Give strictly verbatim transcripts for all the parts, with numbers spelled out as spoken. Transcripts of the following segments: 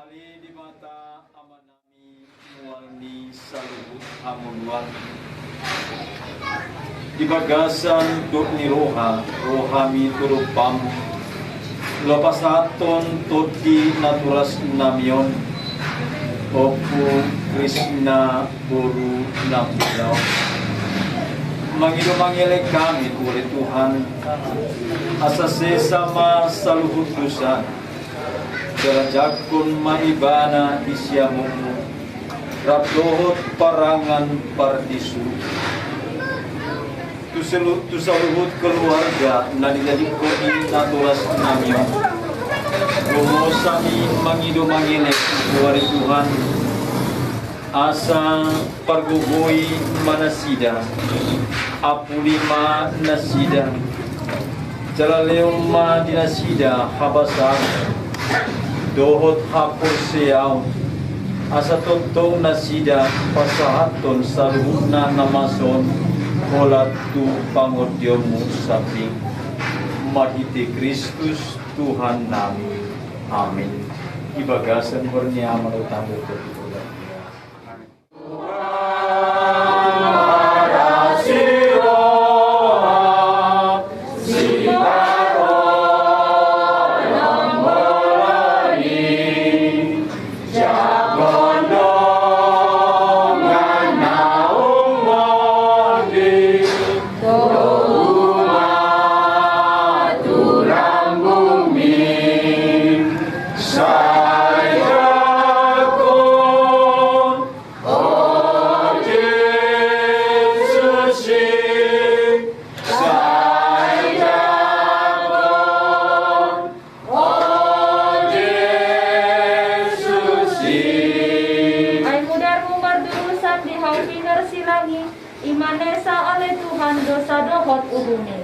Debata Amanami, mual ni saluhut hamuliaon, di bagasan dok ni roha, rohami tu Ho, laho pasahathon tondi naturas nami on, Ompu Krisna boru Nampula on. Mangido mangelek hami tu Ho ale Tuhan, asa sesa ma saluhut dosa, jala jangkon ma ibana di siamunmu, rap dohot parangan pardisuruon. Tu selu-, tu saluhut keluarga na dijadingkon i naturas nami on, do hami mangido mangelek tu Ho ale Tuhan, asa pargogoi ma nasida, apuli ma nasida, jala lehon ma di nasida habasaon dohot haporseaon, asa tongtong nasida pasahathon saluhutna na maso on holan tu pangondionmu sambing. Marhite Kristus Tuhan nami. Amin. Di bagasan goar ni Ama, Dao, Tondi, Roh Matua. O Jesus i, sai jangkon. O Jesus i. Ai mudarmu mardurusan di hau pinarsilang i, i ma na esa ale Tuhan dosa dohot uhum i.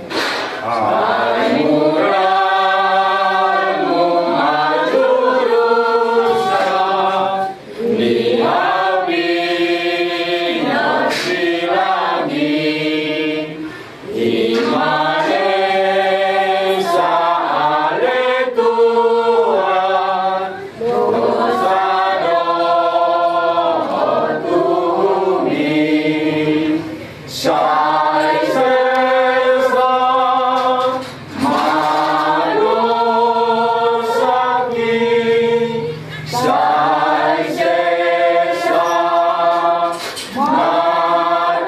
Ai mudarmu mardurusan di hau pinarsilang i, i ma na esa ale Tuhan dosa dohot uhum i. Sai sesa ma dosangki, sai sesa ma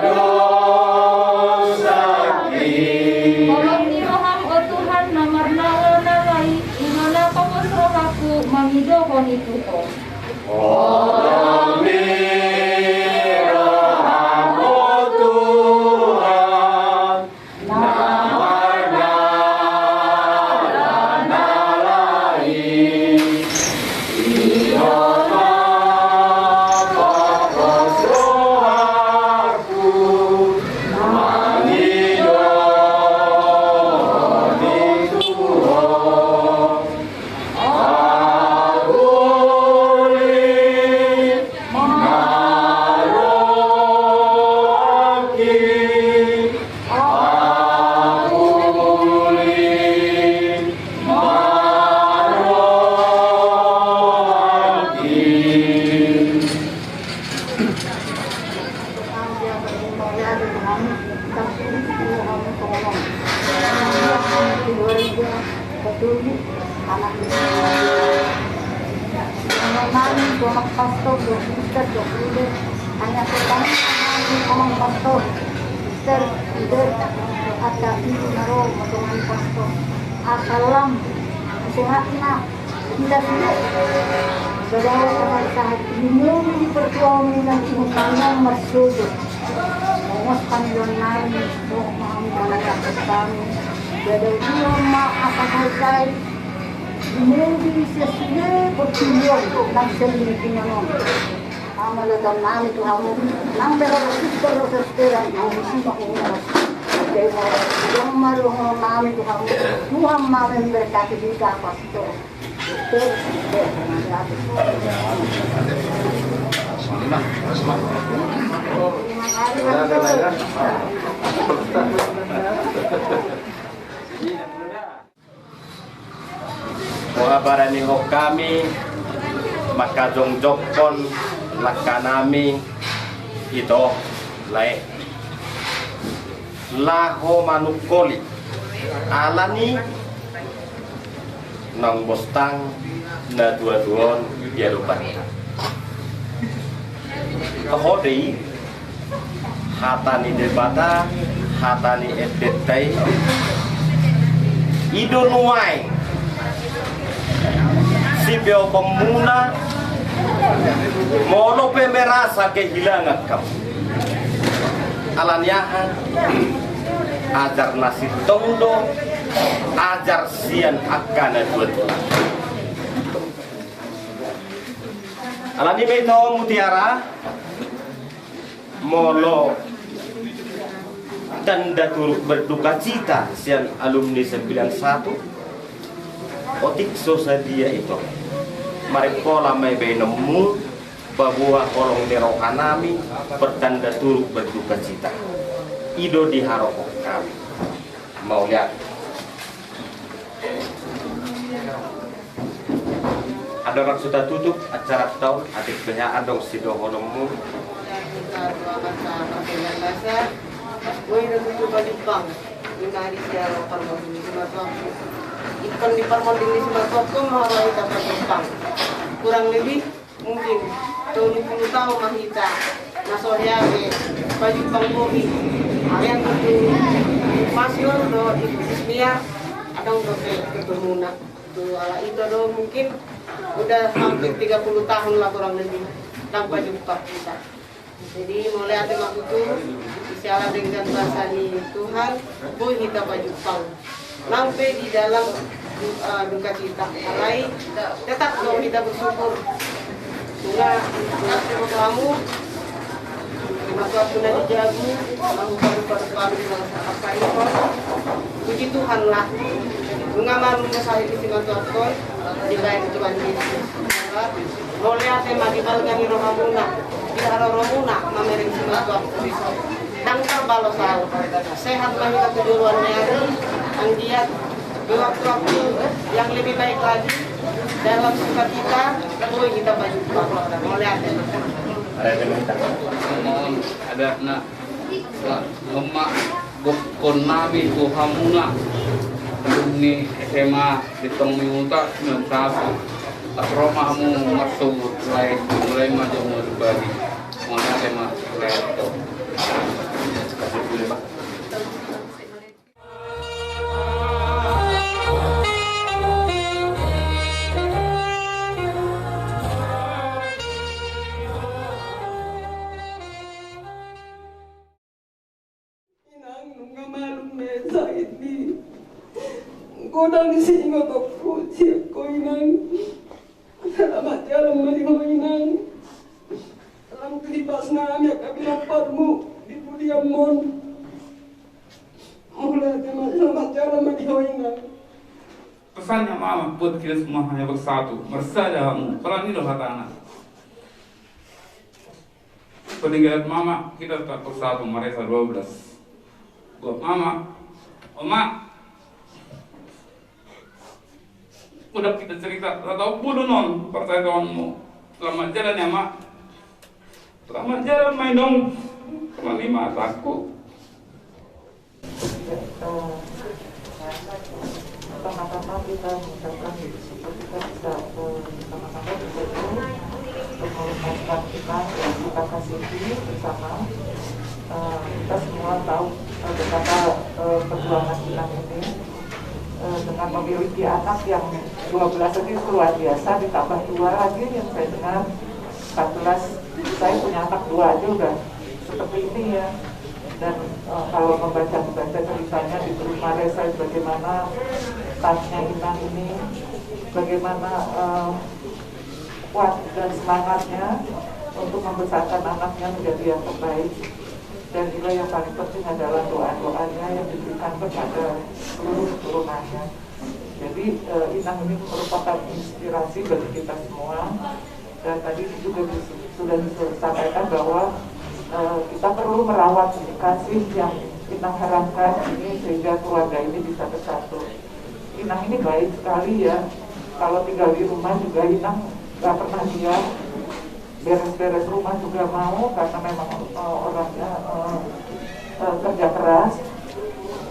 dosangki. Holong ni roham, o Tuhan, na marnaula na lae, i ma na pos rohangku mangidohon i tu Ho. Holong ni roham, o Tuhan, na marnaula na lae, i ma na pos rohangku mangidohon i tu Ho. Apuli ma rohangki, apuli ma rohangki. Amang pastor, suster, suster, asa lam sehat na. Inda sude, saudara, saudara, sahat di muli di perjuangan dan ibu kandang marsujud. Mongos pangidoan nami, dohot ma hami, dalan kami. Jadi dia ma asa selesai di muli sesuai perjuangan dan selingkingan. Ama, dohot nami tu hamu, nang berapa suster, suster, nang bisi ma umur. Jadi mau, yang malu nami tu hamu, Tuhan ma memberkati kita, pastor. Boha baranihon hami, Mangkajongjongkon langkanami ito, lae, laho manungkoli ala ni naung bostang na tuatua on di adopan. Toho do i hata ni Debata, hata ni endenta i. I do nuaeng sipeoponmuna, molo pe merasa kehilangan hamu. Ala ni aha? Ajar na sintong do ajar sian angka na tuatua. Ala ni i ma ito, Mutiara, molo tanda turut berdukacita sian alumni sembilan satu, otik so sadia ito. Marimpola ma i baenonmu, paboa holong ni rohanami bertanda turut berdukacita. I do diharohon hami. Mauliate. Andorang so tatutup acaranta on, atik beha adong sidohononmu? Boi do tutu pajumpang. Ima di siala parmonding ni simatuangku. Ingkon di parmonding ni simatuangku ma hita pajumpang. Kurang lebih mungkin tolu pulu taon ma hita na so hea be pajumpang bohi. Alai anggo tu Mas Yul dohot Ibu Ismia, adong dope ketemuna. Tu ala ito do mungkin udah hampir tiga puluh tahun lah kurang lebih ndang pajumpang hita. Jadi mauliate ma tutu, di siala denggan basa ni Tuhan, boi hita pajumpang. Nang pe di dalam du-, eh, dukacita, alai tetap do hita bersyukur. Nunga, nunga, hamu, lima belas na di jabu, lalu paru-paru, lalu paru-paru. Puji Tuhan lah. Nunga malum do sahit ni simatuangkon, dibaen Tuhan Yesus. Mauliate ma di balga ni rohamuna, di haroromuna mamereng simatuangkon dison. Ndang tarbalos au. Sehat ma hita tu joloan ni ari, anggiat di waktu-waktu yang lebih baik lagi, dalam sukacita, boi hita pajumpang. Mauliate. Ada, ada, nak. Lah, lemak gokkon nami tu hamuna. Alumni S M A Bintang Miuta, sembilan satu. Lah, ro ma hamu marsogot, lae, mulai ma jo hamu berbagi. Mulai S M A, lae, to. Inang, nunga malum be sahit ni godang singotonku sian ho, Inang. Selamat jalan ma di ho, Inang. Lam tu hibasna hami angka pinomparmu di pudianmon. Mauliate ma, selamat jalan ma di ho, Inang. Pesannya mama buat kita semua hanya bersatu, bersada hamu. Peran itu hatana. Peninggalan mama, kita tetap bersatu, Maresa dua belas. Buat mama, oma, udah kita cerita, udah tahu bulu non, percaya Tuhanmu. Selamat jalan ya, Mak. Selamat jalan, Mai, dong. Selamat lima aku. Ya, eh, pertama-tama kita mengucapkan syukur kita bisa, eh, sama-sama bertemu untuk melepaskan kita, ya, kita kasih ini bersama. Eh, kita semua tahu, eh, betapa, eh, perjuangan Inang ini, eh, dengan memiliki anak yang dua belas aja itu luar biasa, ditambah dua lagi yang saya dengar empat belas. Saya punya anak dua aja udah seperti ini, ya. Dan, eh, kalau membaca-baca ceritanya di Maresa, bagaimana tasnya Inang ini, bagaimana, eh, kuat dan semangatnya untuk membesarkan anaknya menjadi yang terbaik. Dan juga yang paling penting adalah doa-doanya yang diberikan kepada seluruh keturunannya. Jadi, eh, Inang ini merupakan inspirasi bagi kita semua. Dan tadi juga dis-, sudah disampaikan bahwa, eh, kita perlu merawat kasih yang Inang harapkan ini sehingga keluarga ini bisa bersatu. Inang ini baik sekali, ya. Kalau tinggal di rumah juga Inang Nggak pernah diam, beres-beres rumah juga mau, karena memang, eh, orangnya, eh, eh, kerja keras.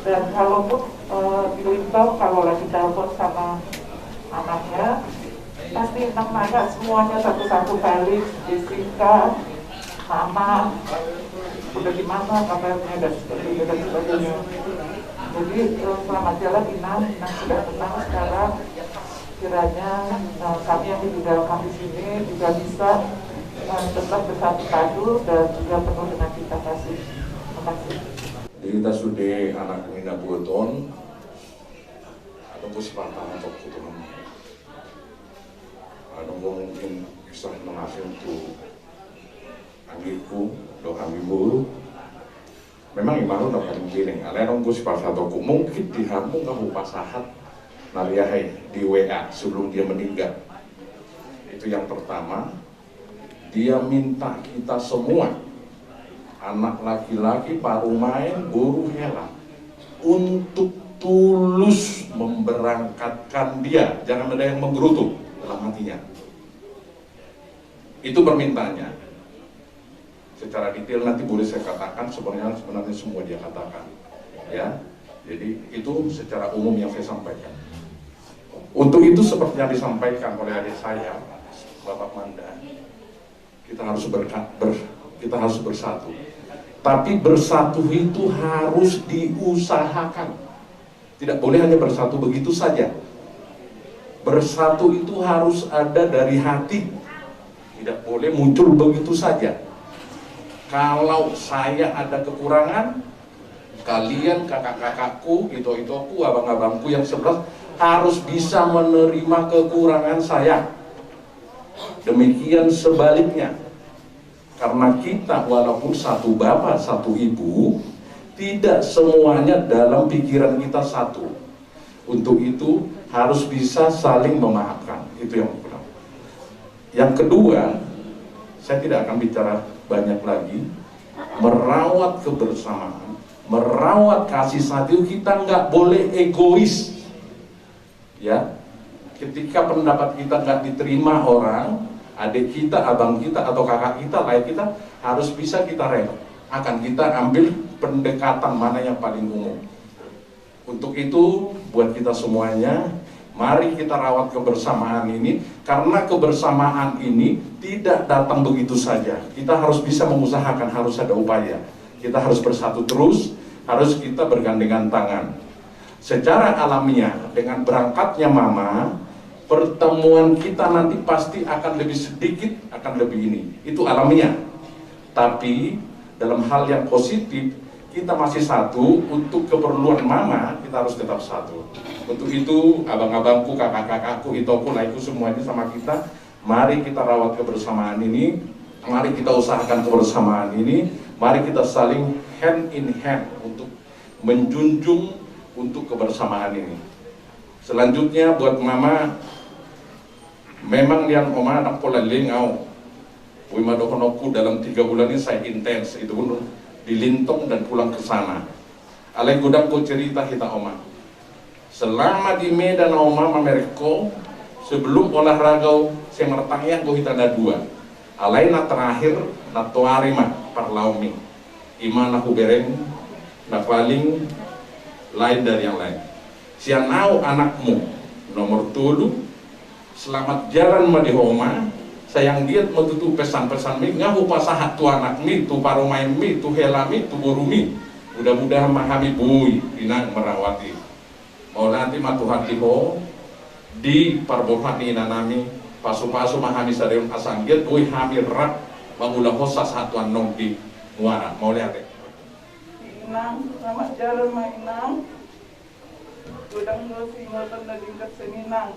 Dan kalaupun, eh, di Limbang, kalau lagi telepon sama anaknya, pasti Inang nanya semuanya satu-satu kali, Jessica, Mama, udah gimana kabarnya, dan sebagainya, dan sebagainya. Jadi, eh, selamat jalan, Inang. Inang sudah tenang sekarang. Kiranya, eh, kami yang di dalam kami sini juga bisa, eh, tetap bersatu padu dan juga penuh dengan cinta kasih. Terima kasih. Jadi, kita sudah anak mina buaton, atau ku sipata untuk kutu nama. Anu, mungkin bisa mengasih untuk anggikku, doa anggikku. Memang ima do na paling giling, alai adong do siparsahatku, mungkin di hamu nunga hupasahat na riahe di W A sebelum dia meninggal. Itu yang pertama, dia minta kita semua, anak laki-laki, parumaen, boru, hela, untuk tulus memberangkatkan dia, jangan ada yang menggerutu dalam hatinya. Itu permintaannya. Secara detail nanti boleh saya katakan, sebenarnya, sebenarnya semua dia katakan. Ya, jadi itu secara umum yang saya sampaikan. Untuk itu, seperti yang disampaikan oleh adik saya, Bapak Manda, kita harus berka-, ber-, kita harus bersatu. Tapi bersatu itu harus diusahakan. Tidak boleh hanya bersatu begitu saja. Bersatu itu harus ada dari hati. Tidak boleh muncul begitu saja. Kalau saya ada kekurangan, kalian, kakak-kakakku, ito-itoku, abang-abangku yang sebelas harus bisa menerima kekurangan saya. Demikian sebaliknya. Karena kita walaupun satu bapak, satu ibu, tidak semuanya dalam pikiran kita satu. Untuk itu harus bisa saling memaafkan. Itu yang pertama. Yang kedua, saya tidak akan bicara banyak lagi, merawat kebersamaan, merawat kasih sayang, kita nggak boleh egois. Ya, ketika pendapat kita nggak diterima orang, adik kita, abang kita, atau kakak kita, lae kita, harus bisa kita rem. Akan kita ambil pendekatan mana yang paling umum. Untuk itu, buat kita semuanya, mari kita rawat kebersamaan ini, karena kebersamaan ini tidak datang begitu saja. Kita harus bisa mengusahakan, harus ada upaya. Kita harus bersatu terus, harus kita bergandengan tangan. Secara alamiah, dengan berangkatnya Mama, pertemuan kita nanti pasti akan lebih sedikit, akan lebih ini. Itu alamiah. Tapi dalam hal yang positif, kita masih satu, untuk keperluan Mama, kita harus tetap satu. Untuk itu, abang-abangku, kakak-kakakku, itoku, laeku, semuanya sama kita, mari kita rawat kebersamaan ini, mari kita usahakan kebersamaan ini, mari kita saling hand in hand untuk menjunjung untuk kebersamaan ini. Selanjutnya, buat Mama, memang nian Oma, ndang pola leleng au. Boi ma dohononku, dalam tiga bulan ini saya intens, itu pun di Lintong dan pulang ke sana. Alai godang do cerita hita Oma. Selama di Medan Oma, mamereng ho, sebelum olahraga, sai martangiang do hita na dua. Alai na terakhir, na toari ma parlaomi. Ima na hubereng, na paling lain dari yang lain. Sian au, anakmu nomor tolu, selamat jalan ma di ho Oma, sai anggiat ma tutu pesan-pesanmi, nga hupasahat tu anakmi, tu parumaenmi, tu helami, tu borumi. Mudah-mudahan ma hami boi, Inang, merawati. Mauliate ma Tuhan di ho, di parboruon ni inanami, pasu-pasu ma hami sadari on asa anggiat boi hami rap mangulahon sahat tu annon di muara. Mauliate. Inang, selamat jalan ma Inang. Godang do singolton na dingkat sian Inang.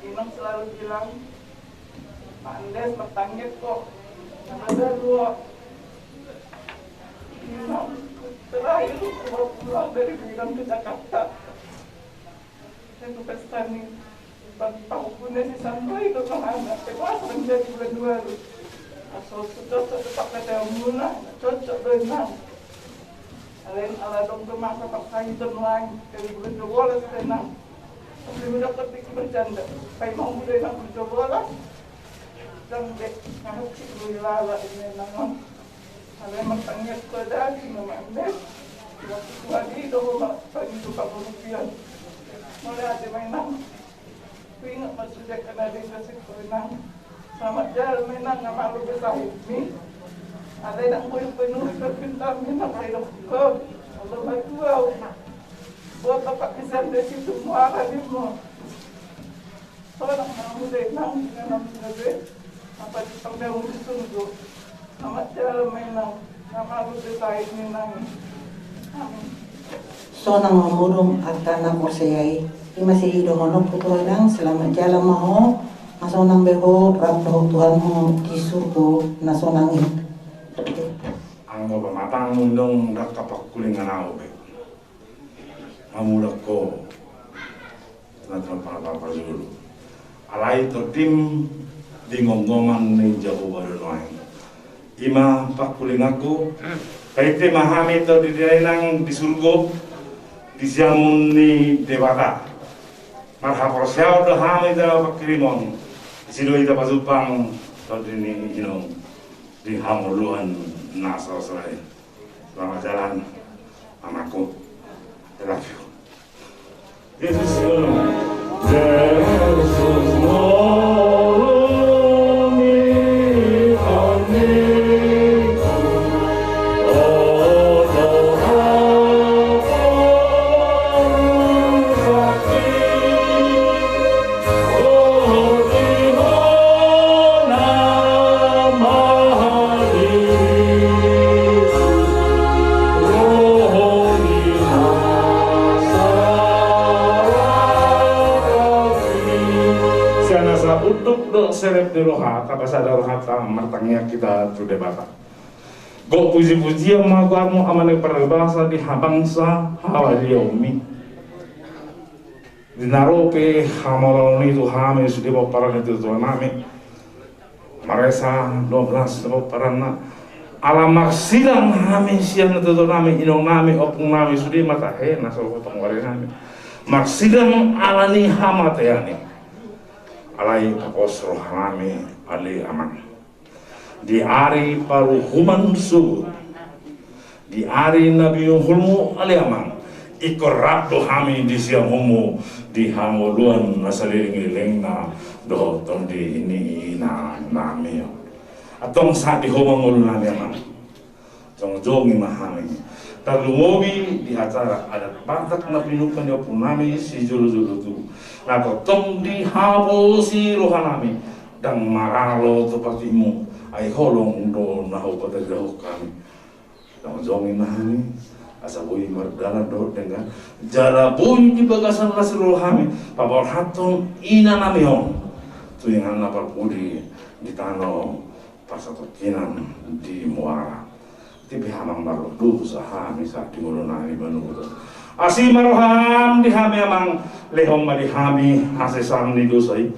Inang selalu bilang, Pak Andes, martangiang ho. Nama dua. Inang, terakhir mau pulang dari Medan ke Jakarta. Saya ke pesta nih. Empat tahun pun saya sampai ke sana. Saya puasa menjadi bulan dua. Asal sudah tetap kata mula, cocok do Inang. Alai ala adong do masa parsahiton lain, kali bulan dua belas Inang. Mendapati bercanda. Paima mula inang bercoba lah. Dang dek ngahat si bui lala ini nangon. Alai martangiang ho da di nama ende. Waktu tua di doho ma pangido paburupian. Mulai ate ma inang. Kuingat ma sude kan ade kasih ko inang. Selamat jalan ma inang, nama lu besahit mi. Alai nang bui penuh perpintaan mi nang kayo ko. Allah matua. Buat bapak bisa di situ muara di mo. Sonang ma mula inang, sonang ma mula be. Apa di pangdang di surgo. Selamat jalan ma inang. Nama lu besahit mi inang. Amin. Sonang ma murung arta na porsea i. Ima si i dohononku tu ho inang, selamat jalan ma ho. Masonang be ho rap dohot Tuhanmu di surgo na sonang i. Anggo pamatangmu ndang dangka pangkulingan ahu be. Mamulak ho. Tengah-tengah pangapal parjolo. Alai tondim di gonggongan ni Jahowa do nuaeng. Ima pangkulinganku. Paite ma hami tondi ni inang di surgo. Di siamun ni Debata. Marhaporseaon do hami jala pangkirimon. Disi do hita pajumpang tondi ni inong. Di hangoluan na so so i. Selamat jalan, anakku. I love you. Yesus ngolumi. Yesus ngolumi. Sian nasa unduk dohot serep ni roha, tapasada rohanta martangiang hita tu Debata. Gok puji-pujian ma goarmu Ama na paribasa di habangsa hahaliaonmi. Di na ro pe hamauliateon i tu hami sude pomparan ni tuatua nami. Maresa dua belas pomparanna. Ala marsilang hami sian tuatua nami, inong nami, ompung nami, sude ma tahe na so potong wari nami. Marsilang ala ni hamatean i. Alai tapos roha nami ale Amang. Di ari paruhuman suhut, di ari na binuhulmu ale Amang, ingkon rap do hami di siamunmu di hangoluan na saleleng-lelengna dohot tondi ni inang nami. Antong sahat di ho ma ngolu nami Amang. Jongjongi ma hami. Tarlumobi di acara adat Batak na pinungka ni ompung nami sijolo-jolo tubu. Na tongtong dihaposi roha nami. Ndang maralo tu patikmu, ai holong do na hupatarida hami. Jongjongi ma hami, asa boi mardalan dohot denggan, jala boi di bagasan las ni roha hami paborhathon ina nami on tu inganna parpudi di tano parsatongkinan di Muara. Tipe Amang mardosa hami sahat di ngolu nami manurut. Asi ma roham di hami Amang, lehon ma di hami hasesaan ni dosa i.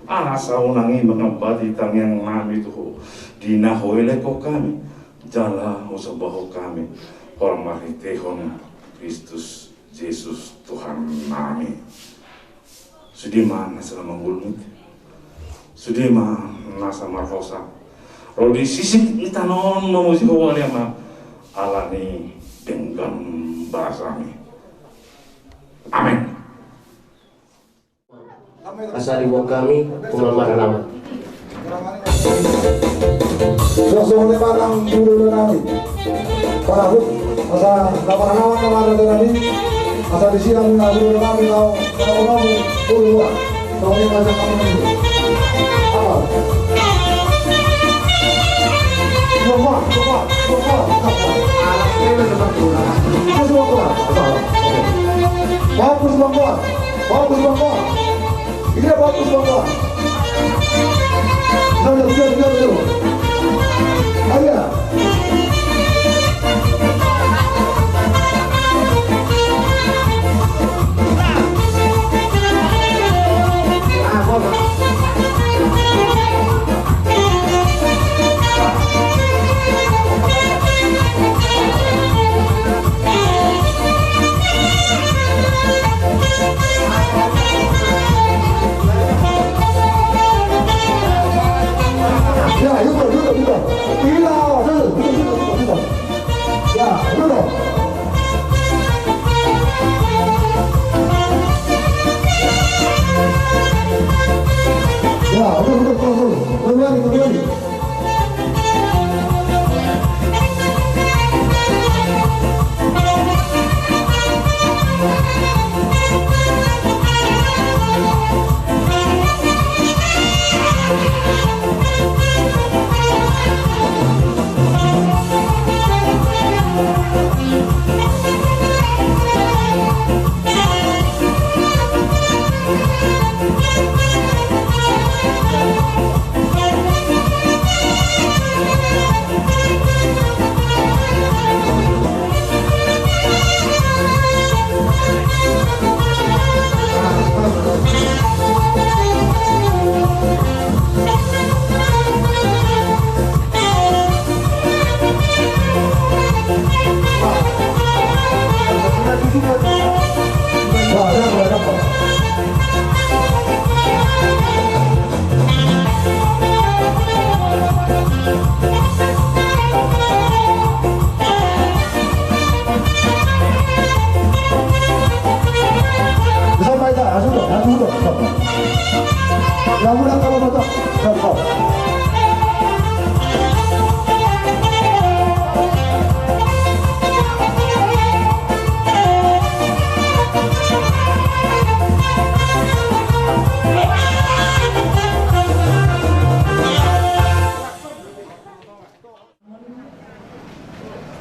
Asa unang i mangambati tangiang nami tu ho di na huelekhon hami jala husomba hami holan marhitehon Kristus Jesus Tuhan nami. Sude ma nasa na mangulmit, sude ma nasa marhosa. Ro di sisik ni tano on mamuji ho ale Amang ala ni denggan basami. Amen. Asa diboan hami, unang maranawan. Suang songon i ma nang di ulaon nami. Parahut, asa na maranawan na maranawan nami. Asa di sian na ulaon nami na maranawan nami. Songon i ma nang nami. Apa? Bagus, Bang Boas. Bagus, Bang Boas. Iya, bagus, Bang Boas. Nah, iya, iya, iya, iya. Ayo.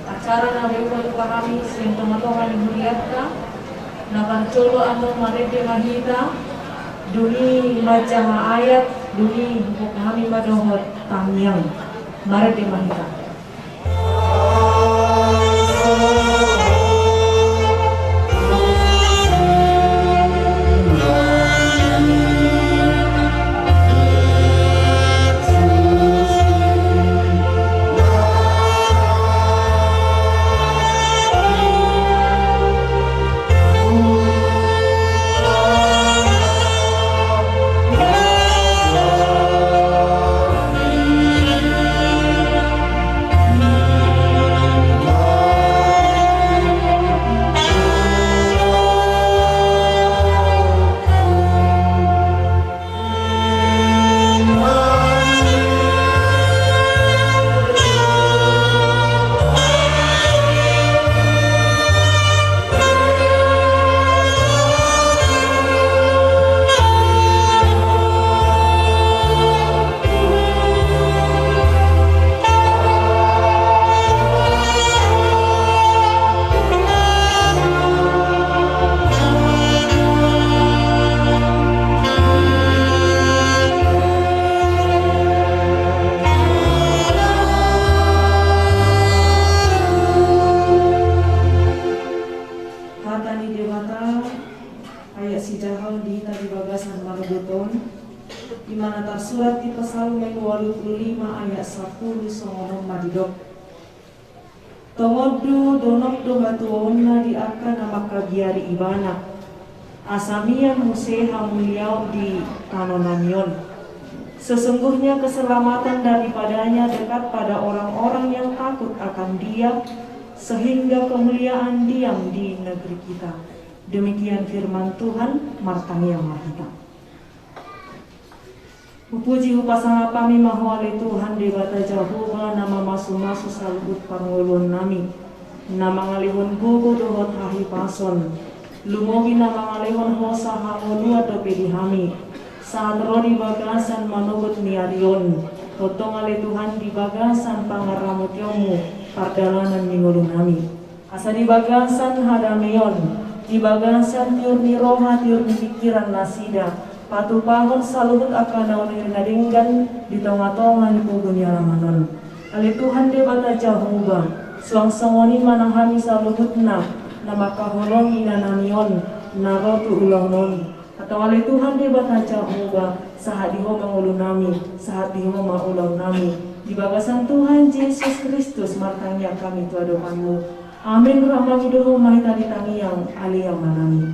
Acara na boi palupa hami sian tongatonga ni hurianta, na parjolo annon marende ma hita, dung i manjaha ayat, dung i hubuka hami ma dohot tangiang. Marende ma hita. Hata ni Debata, ayat sijahaon di hita di bagasan manogot on, i ma na tarsurat di Psalmen ualu pulu lima ayat sampulu songon on ma didok. Tongon do, donok do hatuaonna di angka na mangkabiari ibana. Asa mian muse hamuliaon di tano nami on. Sesungguhnya keselamatan daripadanya dekat pada orang-orang yang takut akan Dia, sehingga kemuliaan diam di negeri kita. Demikian firman Tuhan, martangiang ma hita. Hupuji hupasangap hami ma Ho ale Tuhan Debata Jahowa na mamasumasu saluhut parngoluon nami, na mangalehon gogo dohot hahipason, lumobi na mangalehon hosa hangoluan dope di hami, sahat ro di bagasan manogot ni ari on, tongtong ale Tuhan di bagasan pangaramotionmu pardalanan ni ngolu nami. Asa di bagasan hadameon, di bagasan tiur ni roha, tiur ni pingkiran nasida, patupahon saluhut angka na unang na denggan di tongatonga ni pogu ni alaman on. Ale Tuhan Debata Jahowa, suang songon i ma nang hami saluhutna, na mangkaholongi inanami on, na ro tu ulaon on. Antong ale Tuhan Debata Jahowa, sahat di Ho ma ngolu nami, sahat di Ho ma ulaon nami. Di bagasan Tuhan Jesus Kristus martangiang hami tu adopanmu. Amen. Rap mangido Ho ma hita di tangiang, ale Ama nami.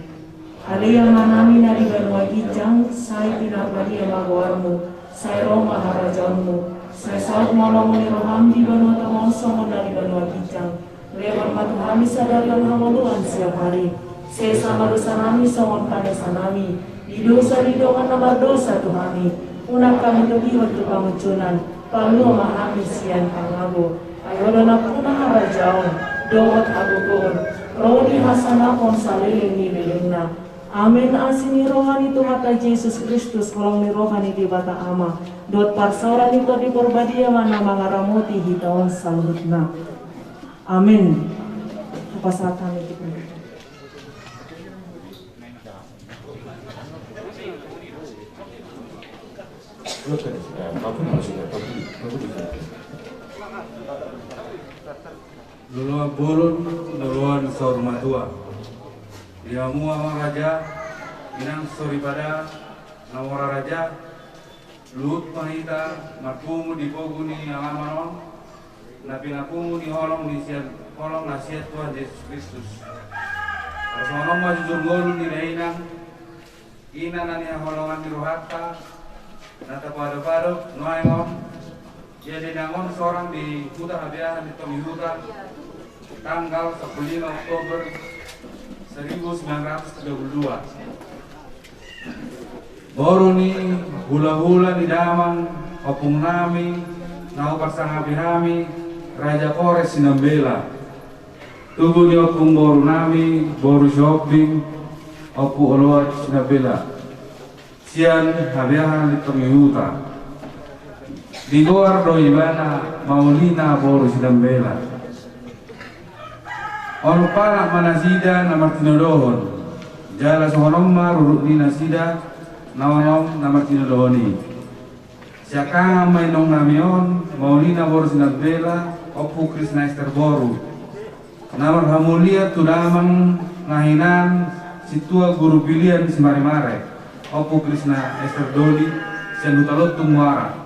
Ale Ama nami na di banua ginjang, sai pinarbadia ma goarmu, sai ro ma harajaonmu, sai saut ma lomo ni roham di banua tonga on songon na di banua ginjang. Lehon ma tu hami sadari on hangoluan siapari. Sesa ma dosa nami songon panesa nami di dosa ni dongan na mardosa tu hami. Unang hamu togihon tu pangunjunan, paluo ma hami sian pangabo. Ai Ho do nampuna harajaon dohot hagogoon, ro di hasangapon saleleng ni lelengna. Amen. Asi ni roha ni Tuhanta Jesus Kristus, holong ni roha ni Debata Ama, dohot parsaoran ni Tondi Parbadia ma na mangaramoti hita on saluhutna. Amen. Hupasahat hami tu pendeta. Loloan bolon, loloan saur matua. Di hamu amang raja, inang soripada, na mora raja, luhut ma hita marpungu di pogu ni alaman on, na pinapungu ni holong ni sian, holong na sian Tuhan Jesus Kristus. Asa songon on ma jujur ngolu ni dainang, ina na nihaholongan ni rohanta, na tapadopadop nuaeng on. Ia dainang on sorang di Huta Habeahan di Tongihuta, tanggal sampulu lima Oktober seribu sembilan ratus tiga puluh dua. Boru ni hulahula ni damang ompung nami na huparsangapi hami, Raja Kores Sinambela. Tubu ni ompung boru nami, boru Sihombing, Ompu Oloan Sinambela, sian Habeahan di Tongihuta. Digoar do ibana Maulina boru Sinambela. Onom halak ma nasida na martinodohon, jala songon on ma rurut ni nasida na onom na martinodohon i. Siangkangan ma inong nami on, Maulina boru Sinambela, Ompu Krisna Ester boru. Na marhamulian tu damang na hinan Sintua Guru Bilian Simaremare, Ompu Krisna Ester Doli, sian Huta Lontung Muara.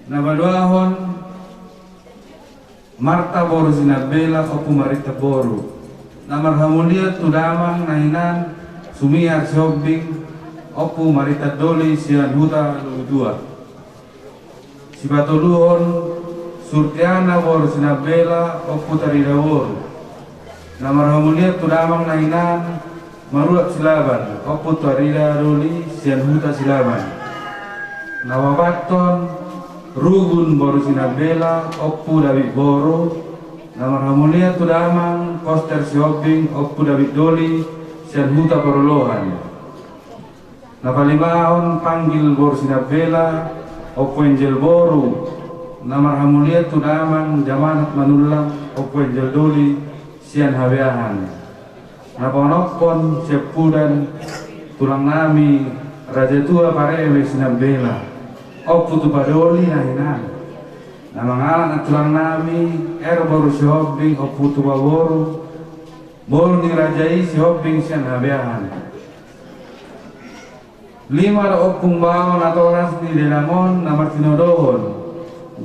Na paduahon, Marta boru Sinambela, Ompu Marita boru. Na marhamulian tu damang na hinan Sumihar Sihombing, Ompu Marita Doli, sian Huta Lubutua. Sipatoluhon, Surtiana boru Sinambela, Ompu Tarida boru. Na marhamulian tu damang na hinan Maruap Silaban, Ompu Tarida Doli, sian Huta Silaban. Na paopathon, Rugun boru Sinambela, Ompu Dabit boru. Na marhamulian tu damang Koster Sihombing, Ompu Dabit Doli, sian Huta Paroloan. Na palimahon, Panggil boru Sinambela, Ompu Enjel boru. Na marhamulian tu damang Jamanat Manullang, Ompu Enjel Doli, sian Habeahan. Na paonomhon, siampudan tulang nami Raja Tua Pareme Sinambela, Ompu Tupa Doli na hinan. Na mangalap na tulang nami Er boru Sihombing, Ompu Tupa boru. Boru ni raja i Sihombing sian Habeahan. Lima do ompung bao natoras ni dainang on na martinodohon.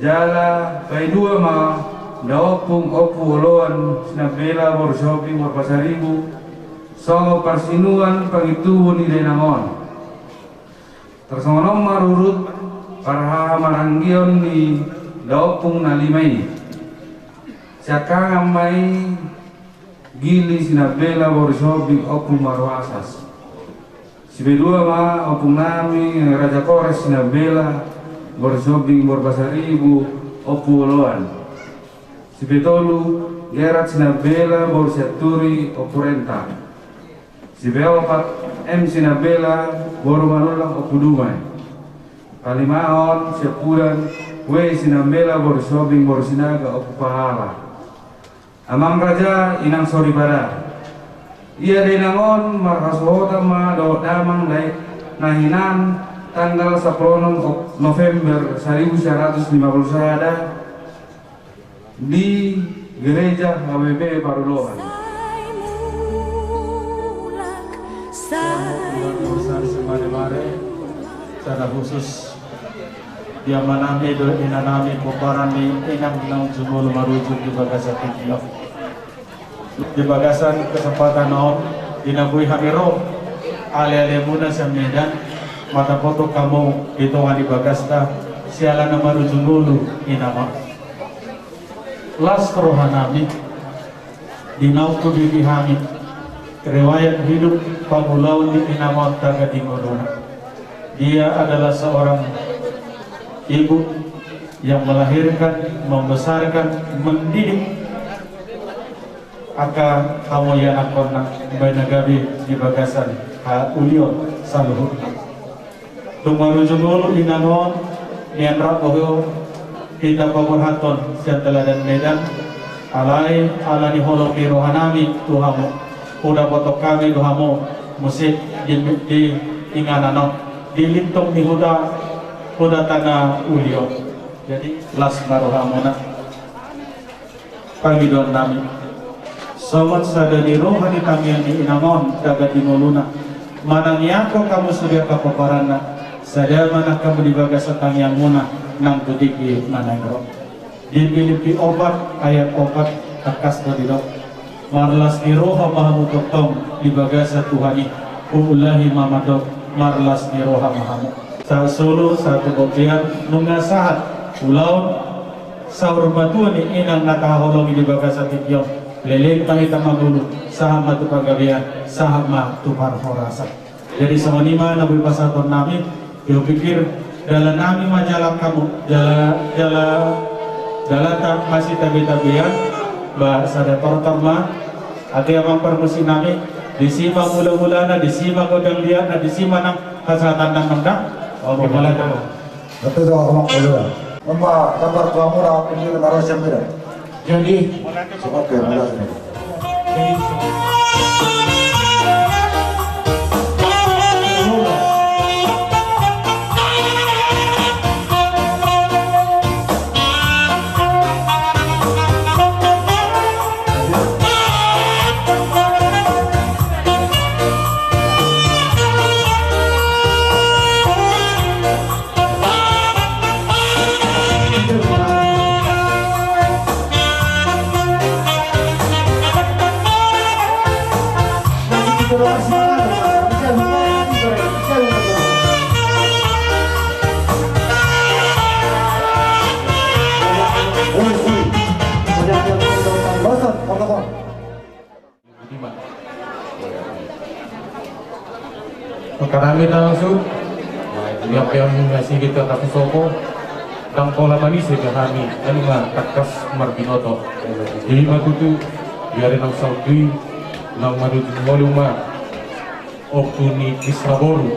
Jala paidua ma daompung Ompu Oloan Sinambela boru Sihombing boru Pasaribu, songon parsinuan pangintubu ni dainang on. Tarsongon on ma rurut parhahamaranggion ni daompung na lima i. Siangkangan ma i Gili Sinambela boru Sihombing, Ompu Maruasas. Sipaidua ma ompung nami Raja Kores Sinambela boru Sihombing boru Pasaribu, Ompu Oloan. Sipaitolu, Gerat Sinambela boru Sianturi, Ompu Renta. Sipaiopat, M Sinambela boru Manullang, Ompu Dumai. Palimahon, siampudan, W Sinambela boru Sihombing boru Sinaga, Ompu Pahala. Amang raja, inang soripada. Ia dainang on marhasohotan ma dohot damang dainang na hinan tanggal sampulu onom Ok-, November saribu sia ratus lima pulu sada di Gereja H W B Paroloan. Sai mulak, sai mulak. Secara khusus di amanami dohot inanami, pomparan ni inang naung jumolo marujung di bagasan tingki on. Di bagasan kesempatan on, di na boi hami ro, alealemuna sian Medan, martapothon hamu di tonga ni bagasta, siala na marujung ngolu, inang on. Las rohanami, di naung hubege hami riwayat hidup pangulaon ni inang on taga di ngoluna. Dia adalah seorang ibu yang melahirkan, membesarkan, mendidik angka hamu ianakhonna, baen na gabe di bagasan haulion saluhutna. Tung marujung ngolu inang on, nian rap boho hita paborhathon sian Teladan Medan, alai ala ni holong ni rohanami tu hamu, hudapothon hami do hamu muse di, di inganan on, di lintong ni huta, huta Tana Uli on. Jadi las ma rohamuna. Pangidoannami. Songon sada ni roha ni tangiang ni inang on, dagan di ngoluna. Manang iangkon hamu sude angka pomparanna, sada ma nang hamu di bagasan tangiangmuna, nang tu tingki na naeng ro. Di Pilippi opat ayat opat, tangkas do didok: Marlas ni roha ma hamu tongtong di bagasan Tuhan i. Huulahi ma mandok: Marlas ni roha ma hamu. Sahat solu, sahat tu bontean, nunga sahat ulaon saur matua ni inang na tahaholongi di bagasan tingki on, leleng ma hita mangolu, sahat ma tu panggabean, sahat ma tu parhorasan. Jadi songon i ma na boi pasahatonnami. Hupikir dalannami ma jala hamu, jala, jala, dalanta masitabe-tabean, ba sada tortor ma. Ate amang parmusiknami, disi ma mula-mulana, disi ma gondang liatna, disi ma nang hasahatan nang nang da. Oh, di mana? Betul do, Amang Polda. Memang gambar tua murah, ini lima ratus yang beda. Jadi, oke, makasih. Budiman. Mangkatai ma langsung. Ia pe hamu na sigit, tata sosoko. Ndang pola manise be hami, ai nunga tangkas marbinoto. Jadi ma tutu, di ari naung saut i, naung marujung ngolu ma ompu ni Krisna boru.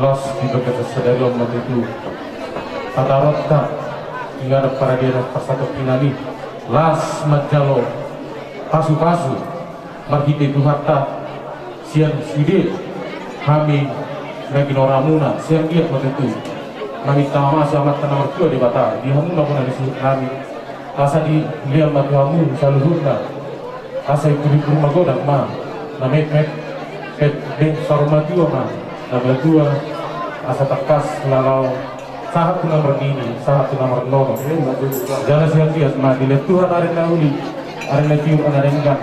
Las di bagasan sadari on ma tutu tataronta, inganan paradiana parsatongkinan i. Las manjalo pasu-pasu marhite Tuhanta, sian sude hami na ginoramuna, sian dia ma tutu maminta mamasu Amanta na martua Debata di hamuna bona ni suhutnami. Asa dilehon ma tu hamu saluhutna. Asa imbur-imbur magodang ma na metmet, pet ben saur matua ma na matua. Asa tangkas laho sahat tu na marnini, sahat tu na marnono. Jala sian dia ma dilehon Tuhan ari na uli, ari na tiur, ari na denggan,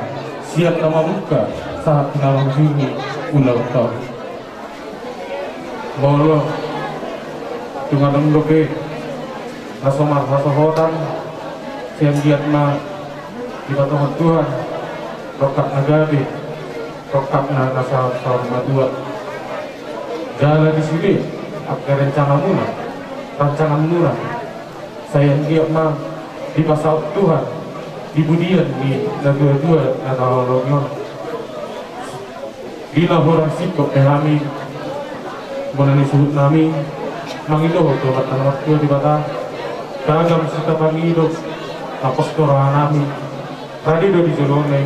sian na mamungka sahat tu na mangujungi ulaonta on. Molo tung adong dope na so marhasohotan, sian dia ma dipatupahi Tuhan rongkap na gabe, rongkap na saur matua. Jala di sude angka rencanamuna, rancanganmuna, sai anggiat ma dipasaut Tuhan di pudian ni natua-tua na tahaholongi on. Di na hurang singkop be hami bona ni suhutnami mangidohon tu Amanta na martua Debata, tagam sitapangido, na pos do rohanami. Rade do di joloan i,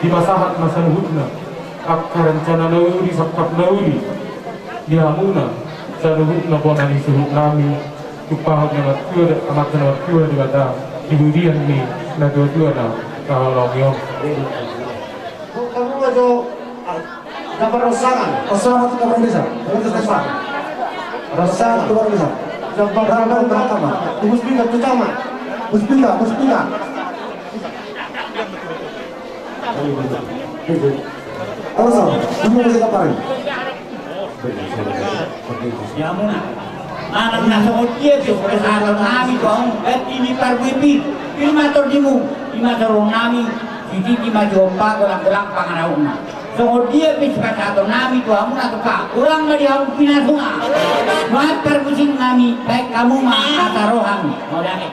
dipasahat ma saluhutna angka rencana na uli, sangkap na uli di hamuna saluhutna bona ni suhutnami. Tumpahon ni Amanta na martua, Amanta na martua Debata di pudian ni natua-tua na tahaholongi on. Kamu aja. Dapat rossangan. Rossangan tu kabar desa. Dapat rossangan. Rossangan tu kabar desa. Dapat rossangan tu kabar desa. Puspita, Puspita. Puspita, Puspita. Rossangan. Puspita, Puspita. Di hamuna. Manang na songon dia pe, pasahaton nami tu hamu, ganti ni parbue pir, pir ma tondimu, i ma torunami, sititi ma jompa, golang-golang pangarahutna. Songon dia pe sipasahaton nami tu hamu na tupa, ulang ma di hamu pinasuna. Nuaeng parmusik nami, baen hamu ma asa roha nami. Mauliate.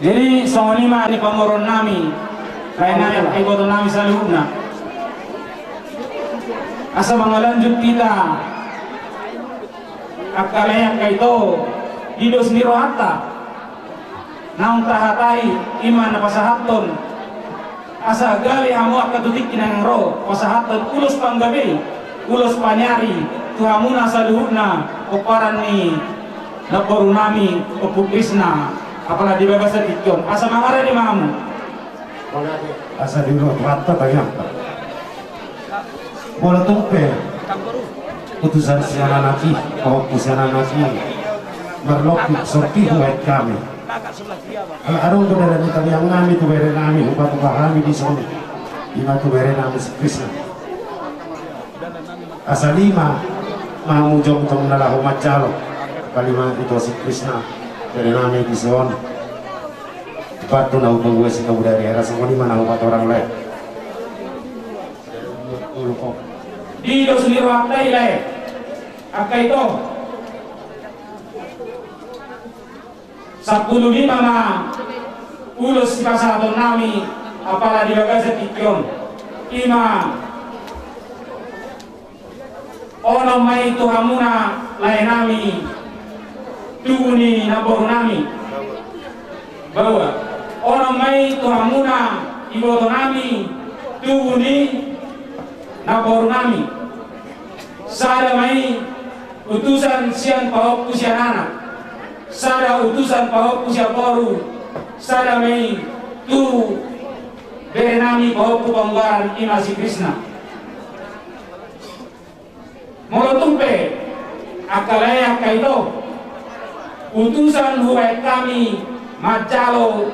Jadi songon i ma ni pamoruon nami, lae nami, iboto nami saluhutna. Asa mangalanjut hita angka lae angka ito, di dos ni rohanta naung tahatai, i ma na pasahathon. Asa gabe hamu angka tu tingki na naeng ro, pasahathon ulos panggabe, ulos paniari tu hamuna saluhutna pomparan ni namboru nami Ompu Krisna, apala di bagasan tingki on. Asa mangarade ma hamu. Asa di rohanta tangiangta. Molo tung pe utusan sian anak i, pahompu sian anak i, marlobi sorpi hubaen hami. Ala adong do dalan ni tangiang nami tu bere nami, hupatupa hami dison, i ma tu bere nami si Krisna. Asa lima ma hamu jongjong na laho manjalo, lima ito si Krisna, bere nami dison. Batu na hupabua si kabudari hera, songon i ma na hupatorang lae. Di dos ni rohanta i lae, angka ito, sampulu lima ma ulos sipasahaton nami, apala di bagasan tingki on. I ma onom ma i tu hamuna lae nami, tubu ni namboru nami. Baoa. Onom ma i tu hamuna iboto nami, tubu ni namboru nami. Sada ma i utusan sian pahompu sian anak. Sada utusan pahompu sian boru. Sada ma i tu bere nami pahompu pamubaran, i ma si Krisna. Molo tung pe angka lae angka ito, utusan hubaen hami manjalo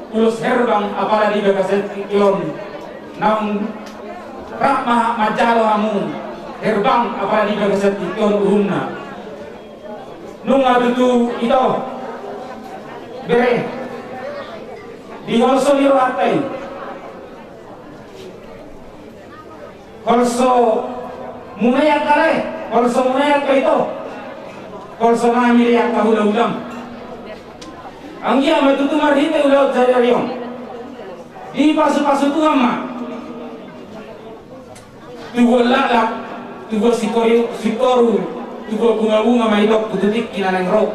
ulos herbang apala di bagasan tingki on, naung rap ma manjalo hamu herbang apala di bagasan tingki on uhumna. Nunga tutu ito, bere, di holso ni rohanta i. Holso muna i angka lae, holso muna i angka ito, holso nami di angka hulahulam. Anggiat ma tutu marhite ulaon sadari on, dipasupasu Tuhan ma tubuan laklak, tubuan singkoru, singkoru, tubuan bungabunga ma itongku tu tingki na naeng ro.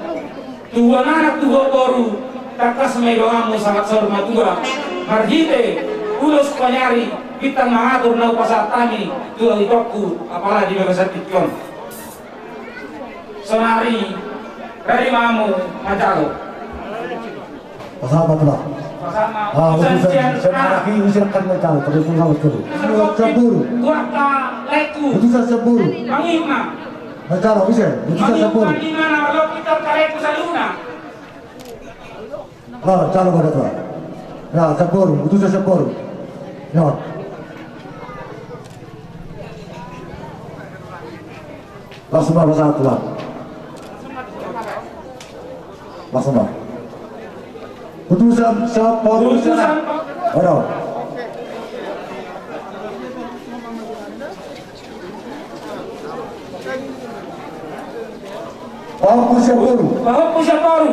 Tubuan anak, tubuan boru, tangkas ma i donganmu sahat saur matua. Marhite ulos paniari, bintang mangatur na hupasahat hami tu itongku, apala di bagasan tingki on. Sonari, rade ma hamu manjalo. Pasahat ma, Tulang. Pasahat ma. Ah, utusan, utusan sian, sian anak i, utusan kan manjalo, terus utusan sampulu. Utusan sampulu. Tu angka laengku. Utusan sampulu. Mangihut ma. Manjalo, ise? Utusan sampulu. Mangihut ma, di mana lo kita angka laengku saluhutna. Ah, jalo ma da, Tulang. Ya, sampulu, utusan sampulu. Ya. Langsung ma pasahat, Tulang. Langsung ma. Utusan sampulu. Utusan. Ora. Pahompu sian boru. Pahompu sian boru.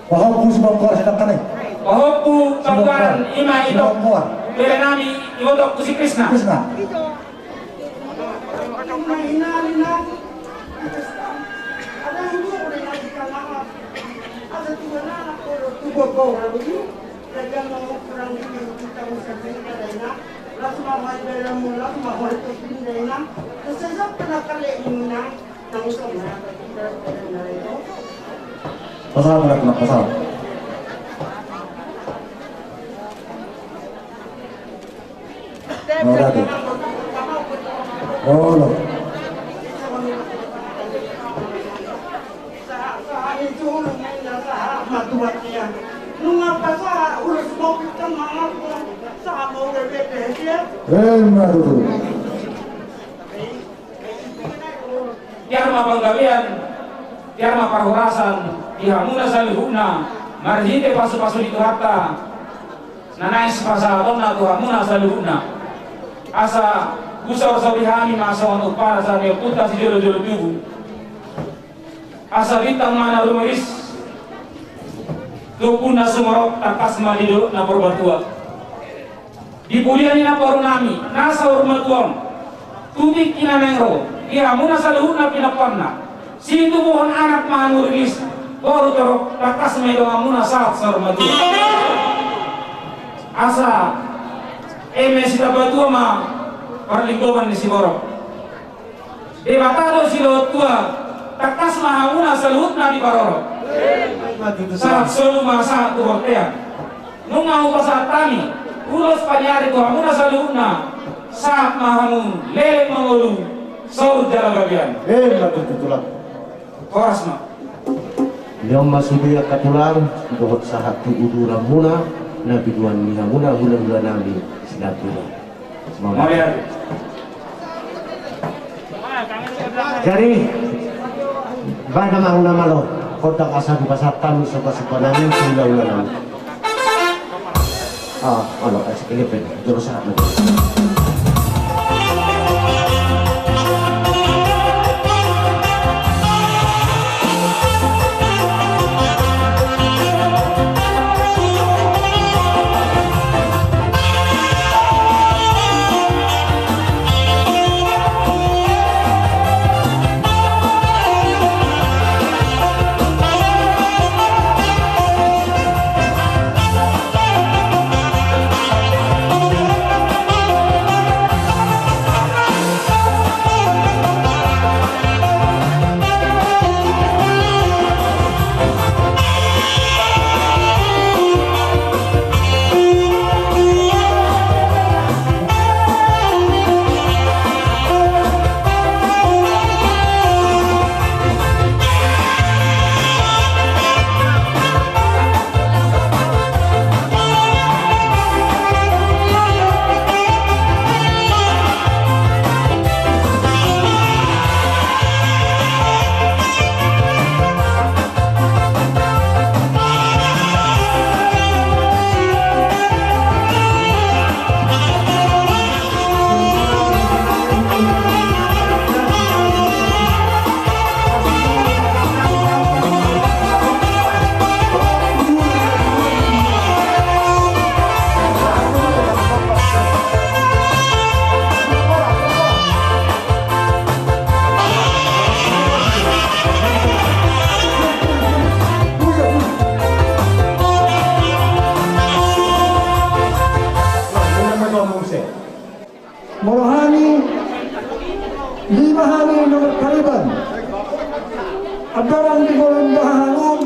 Pahompu Sibongkor, sedangkan i. Pahompu Sibongkor. Panggalan ima itu. Sibongkor. Bere nami, iboto ku si Krisna. Krisna. Pasal, pasal, pasal. Olo. Ima tutu. Tiar ma panggabean, tiar ma parhorasan di hamuna saluhutna, marhite pasupasu ni Tuhanta na naeng sipasahatonna tu hamuna saluhutna. Asa husorsori hami ma songon umpasa ni ompunta sijolojolo tubu. Asa bintang ma na rumiris Tumpuna sumorop tangkas ma di dolok na parbatua. Di pudian ni namboru nami na saur matua on, tu tingki na naeng ro di hamuna saluhutna pinapanna, situbuhon anak ma hamu riris, boru torop, tangkas ma i donganmuna sahat saur matua. Asa eme sitamba tua ma parlinggoman ni siborok. Debata do silehon tua, tangkas ma hamuna saluhutna diparorot. Sahat solu ma sahat tu bontean. Nunga hupasahat hami ulos paniari tu hamuna saluhutna, sahat ma hamu leleng mangolu, saur jala gabe an. Emma tutu, Tulang. Horas ma. Nion ma sude angka Tulang, dohot sahat tu uduranmuna na binuan ni hamuna hulahula nami Sinambela. Mauliate. Jadi, baen ma, unang malo gondang asa dipasahat hami somba-somba nami tu hulahula nami. Ah, malo, eh, ini pen, jolo sahat nami. Molo hami, lima hami na marpariban. Andorang di bolon bahahangan,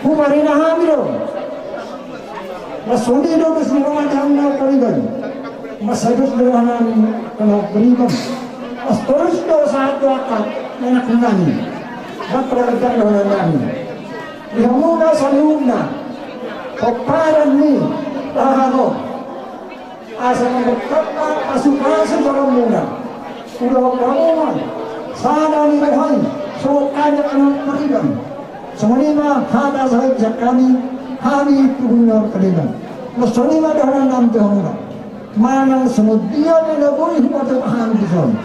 huparina hami do. Las songon i do dos ni roha ni hami na marpariban. Mansai dos do roha nami na marpariban. Las torus do sahat tu angka anak nami. Dang pernah gagal do roha nami. Di hamuna saluhutna, pomparan ni bahahangan on. Asa mambuat pasupasu jolomuna. Ulaon hamu ma sada ni roha i, songon anak na marpariban. Songon i ma hata sahat sian hami, hami tu na marpariban. Songon i ma dohonon nami tu hamuna. Manang songon dia pe na boi hupatupa hami dison.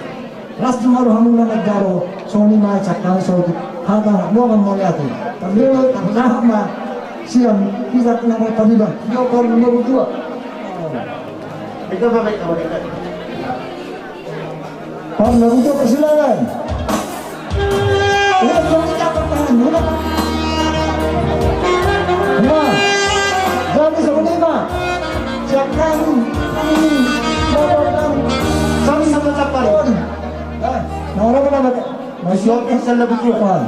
Las ma rohamuna manjalo, songon i ma sian hami saotik. Hata dongan mauliate. Parlele, pardahan ma sian hita na marpariban. Io, parlele dua. Parlele dua, persilakan. Udah, songon i ma pardahan, udah. Nah, jadi songon i ma. Siap kami, kami, bapak kami. Kami sama siapa? Eh, nama apa nama? Siap, bisa lebih tua. Wah.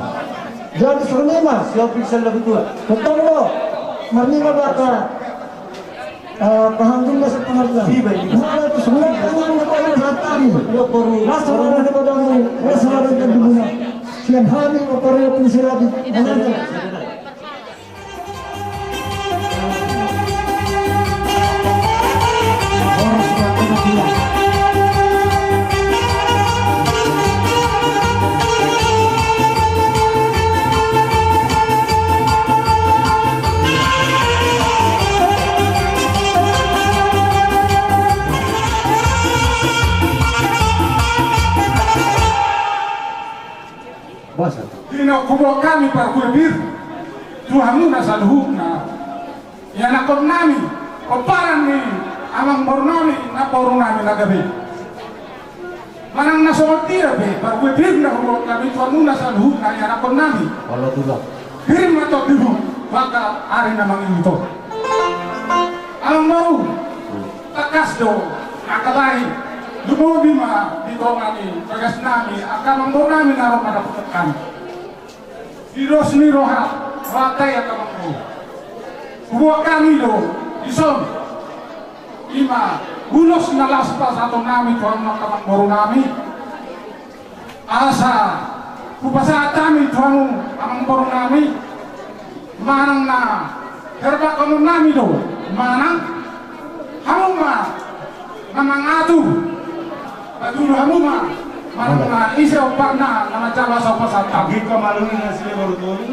Jadi songon i ma. Siap, bisa lebih tua. Betul lo. Marnima baka. Eh, paham juga sepengertian. Iya, baik. Mula tu semua tangan apa yang datang. Iya, baru. Rasa mana ada padamu, rasa mana ada di mana. Sian hami, apa yang pun silabi. Bosan. Di na huboan hami parhulbir. tu hamuna saluhutna ianakkonnami, pomparan ni amangborunami, namborunami na gabe. Manang na songon dia pe parbue pir na huboan hami tu hamuna saluhutna ianakkonnami. Olo, tulang. Pir ma tondi tu angka ari na mangihut on. Amangboru, tangkas do angka lae, lumobi ma di tonga ni bagasnami angka amangborunami na ro mandapothon hami. Di dos ni roha, rohanta i angka amangboru. Huboan hami do dison, i ma ulos na laos pasahatonnami tu hamu angka amangborunami. Asa hupasahat hami tu hamu amangborunami, manang na herbangkononnami do, manang hamu ma na mangatur. Paturu hamu ma, manang na ise omparna na manjalo asa hupasahat hami. Angka malungi na sile baru tolu.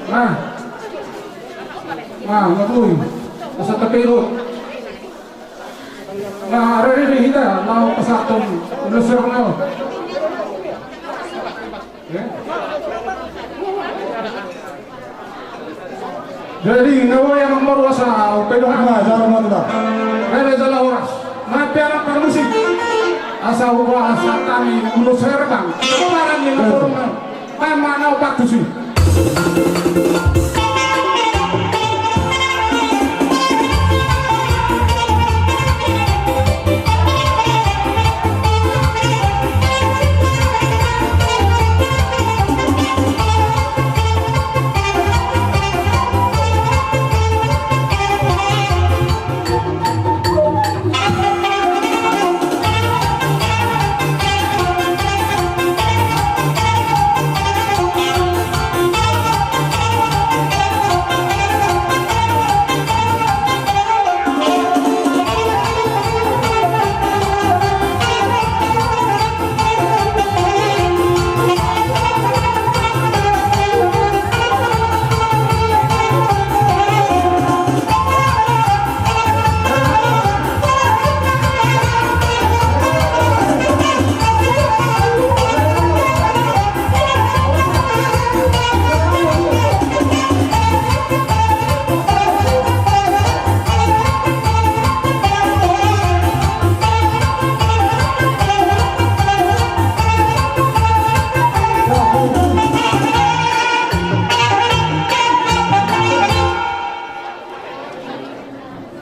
Nah. Nah, labui. Asa tapelot. Nah, rere di hita, laho pasahathon ulos herbang. Jadi, na boi amangboru asa, upe do. Nah, jalo ma tulang. Rere jala horas. Mape anak parmusik. Asa hupasahat hami ulos herbang. Kemarin ni amangboru. Mama na opat tusi.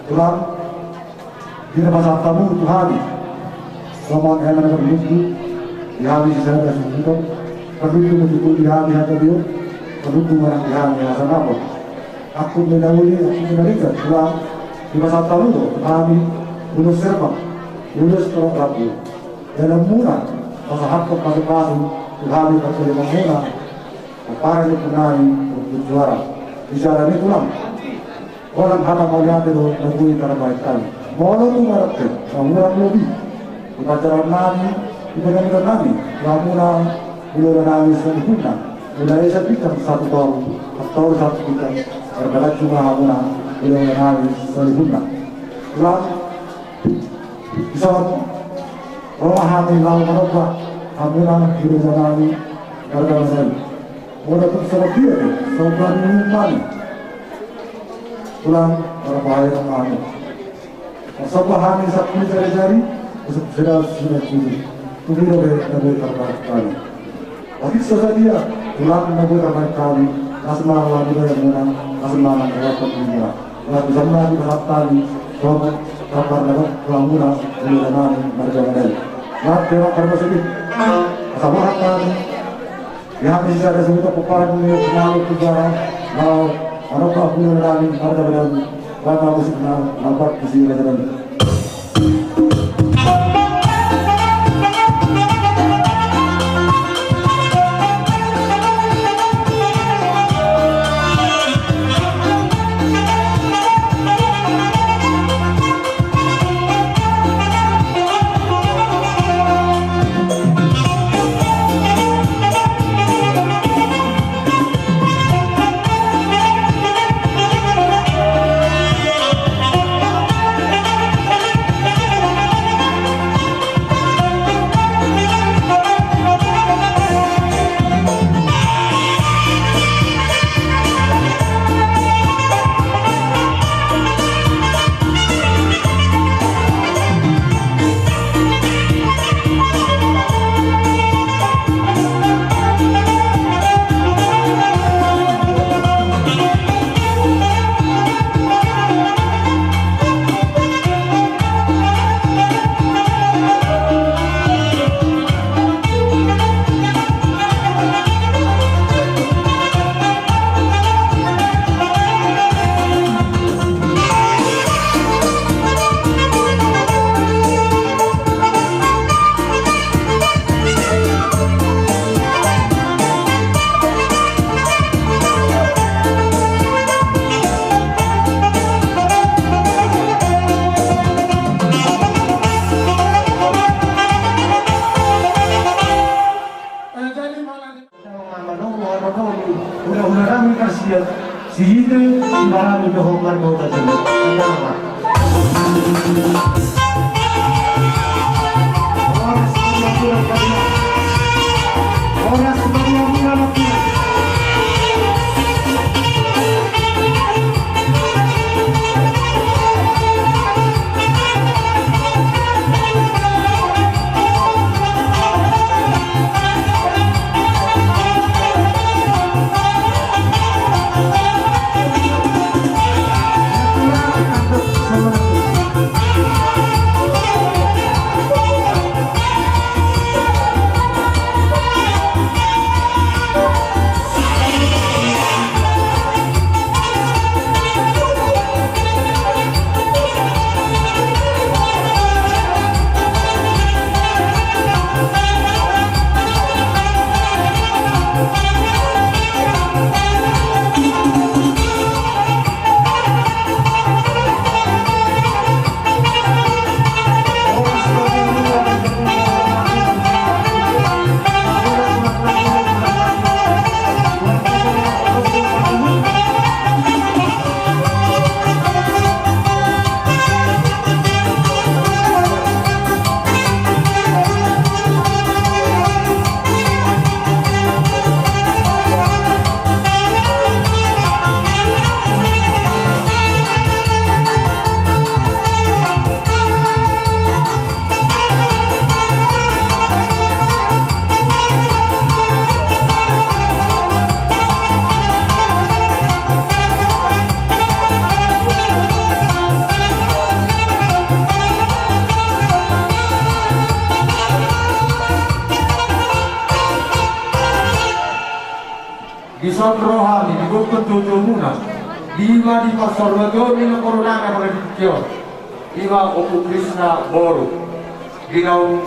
Tulang, di na pasahat hamu tu hami. Songon hami na marlundu di hami sisada suhut on, marlundu ma tutu di hami hata bion, marlundu ma nang di hami hasangapon. Angkup ni na uli, angkup ni na lingkar, tulang, di pasahat hamu do tu hami ulos herbang, ulos torop rambu. Dalan muna pasahathon pasupasu tu hami partolimon muna. Pomparan ni ompunami Ompu Juara. Di jala ni tulang, holan hata mauliate do na boi tarbahen hami. Molo tung adong pe na hurang lobi di panjaraonnami, di panjaraonnami, tu hamuna hulahula nami saluhutna, mulai sian bintang satu tolu, tolu satu bintang, mardalan juma hamuna hulahula nami saluhutna. Tulang, dison ro ma hami laho manomba hamuna hulahula nami marga Manalu. Molo tung songon dia pe, songon dia pe, tulang, marbahen ma hamu. Marsomba hami sampulu jari-jari, sampulu jari-jari. Tung i do be na boi tarbahen hami. Otik so sadia, tulang, na boi tarbahen hami. Las ma roha ni amangborumuna, las ma nang roha ni amangborumuna. Las ma di pasahat hami, songon kabar na boi tu hamuna hulahula nami marga Manalu. Las ma roha ni amangborumuna. Asa borhat hami. Di hami sisada suhut on, pomparan ni ompunami Ompu Juara, laho manomba hulahula nami marga Manalu, ro ma musik na lambat di sini. Hulahula nami parsiap, sihite sibarani dohot marmota jolo. Sandang ma. Horas, horas, horas. Dison roha ni di bukun tutu muna. Ima di parsorbaton ni na korona na pada di tio. Ima Ompu Krisna boru. Di naung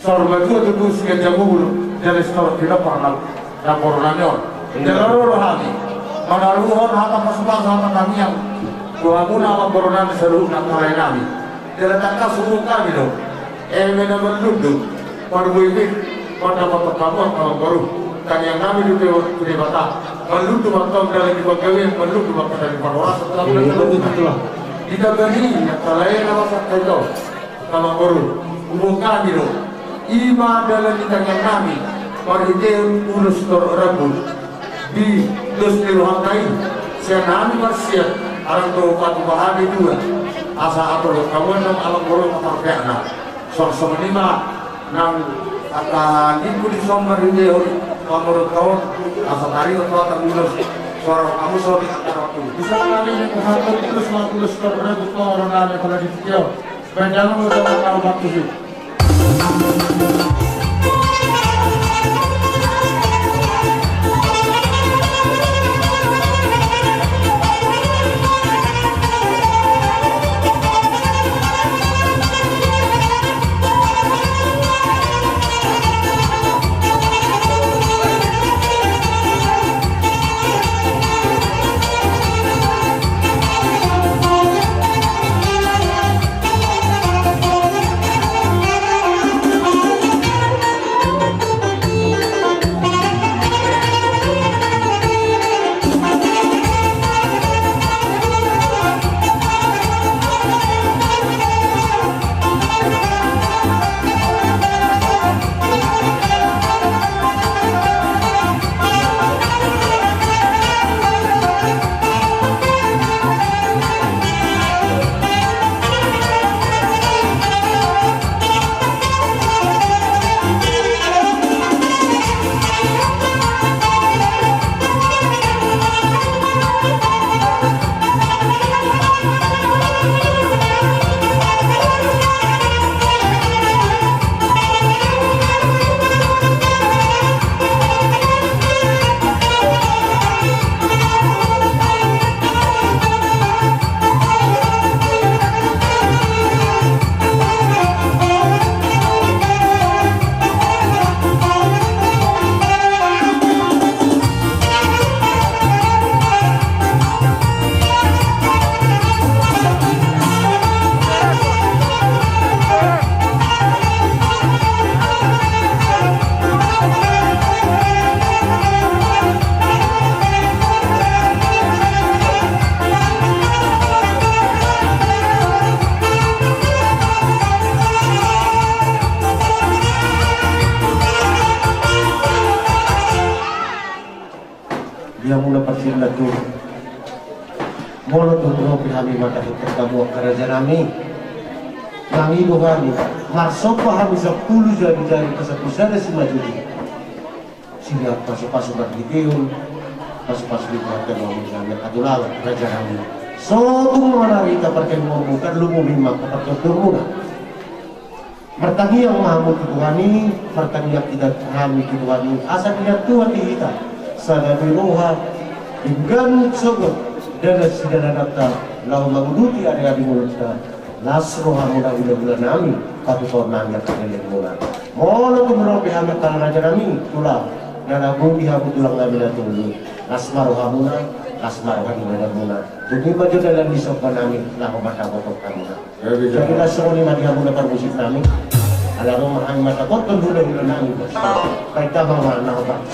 sorbatua tutu sian jamur jala sitorop pinompar na, na korona ni on. Jala ro do hami manaruhon hata pasupasu hata tangiang tu hamuna amang boru nami saluhutna angka lae nami. Jala tangkas huboan hami do eme na marlundu, marboibit, mandapothon hamu angka amang boru. Tangiang nami dope tu Debata, marlundu ma antong dalan ni panggabean, marlundu ma antong dalan ni parhorasan. Ditambani angka lae na masa angka ito, amang boru, huboan hami do. Ima dalan ni tangiang nami marhitehon ulos torop rambu di dos ni rohanta i. Sian hami parsiap, arang do patupa hami dua, asa atur hamu annon amang boru parpeakna. Songon i ma nang angka ningku dison marhitehon pamurunta on, asa taringot hata ulos, suara hamu songon i angka na waktu. Bisa nami ni kuhatur ulos ma ulos torop rambu tu amang boru nami pada di tio. Baen damang ma antong amang boru. Di hamuna parsirangan tu, molo tung ro pe hami mata hutang kabuang karaja nami, mangido hami, marsomba hami sampulu jari-jari pasampulu sada simanjujung. Sini pasupasu marhiteon pasupasu ni Tuhan, tano hami hami angka tulang raja nami. So tung manarita parkemurmu, tarlumobi ma angka partontonmuna. Martangiang ma hamu tu Tuhan i, martangiang hita hami tu Tuhan i, asa diingot Tuhan di hita sada ni roha, denggan sogot dana sidalananta, laho manguduti ari-ari ngolunta. Las rohamuna hulahula nami, patupaon nami angka lelengmuna. Molo tung ro pe hami angka raja nami, tulang, na laho boti hamu tulang nami na tolu, las ma rohamuna, las ma roha ni badanmuna. Dung i ma jo dalan ni somba nami laho mandapothon hamuna. Jadi, jadi las songon i ma di hamuna parmusik nami. Ala ro ma hami mandapothon hulahula nami. Baik, tama ma na opat.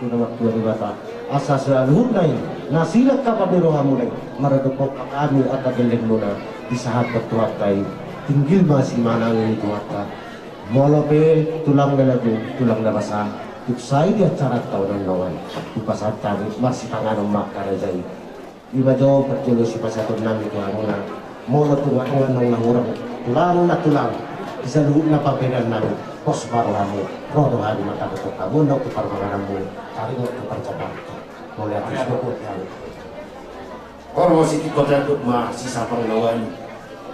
Tuna martua Debata, asa saluhutna i na sinangkapan ni rohamuna i maradophon hami angka lelengmuna, disahaphon Tuhanta i, tinggil ma simanangi ni Tuhanta. Molo pe tulang na lagu, tulang na basa, tung sai di acaranta on na naeng dipasahat hami marsipanganon ma angka raja i. Ima jo parjolo sipasahaton nami tu hamuna. Molo tung adong na hurang, tulang na tulang, di saluhutna pambahenan nami, pos ma rohamu, ro do hami mandapothon hamu, naung tu parmangananmu, taringot tu parjabalanta. Mauliate, sibuk hami. Horbo sitik patanduk ma sisapang na wali.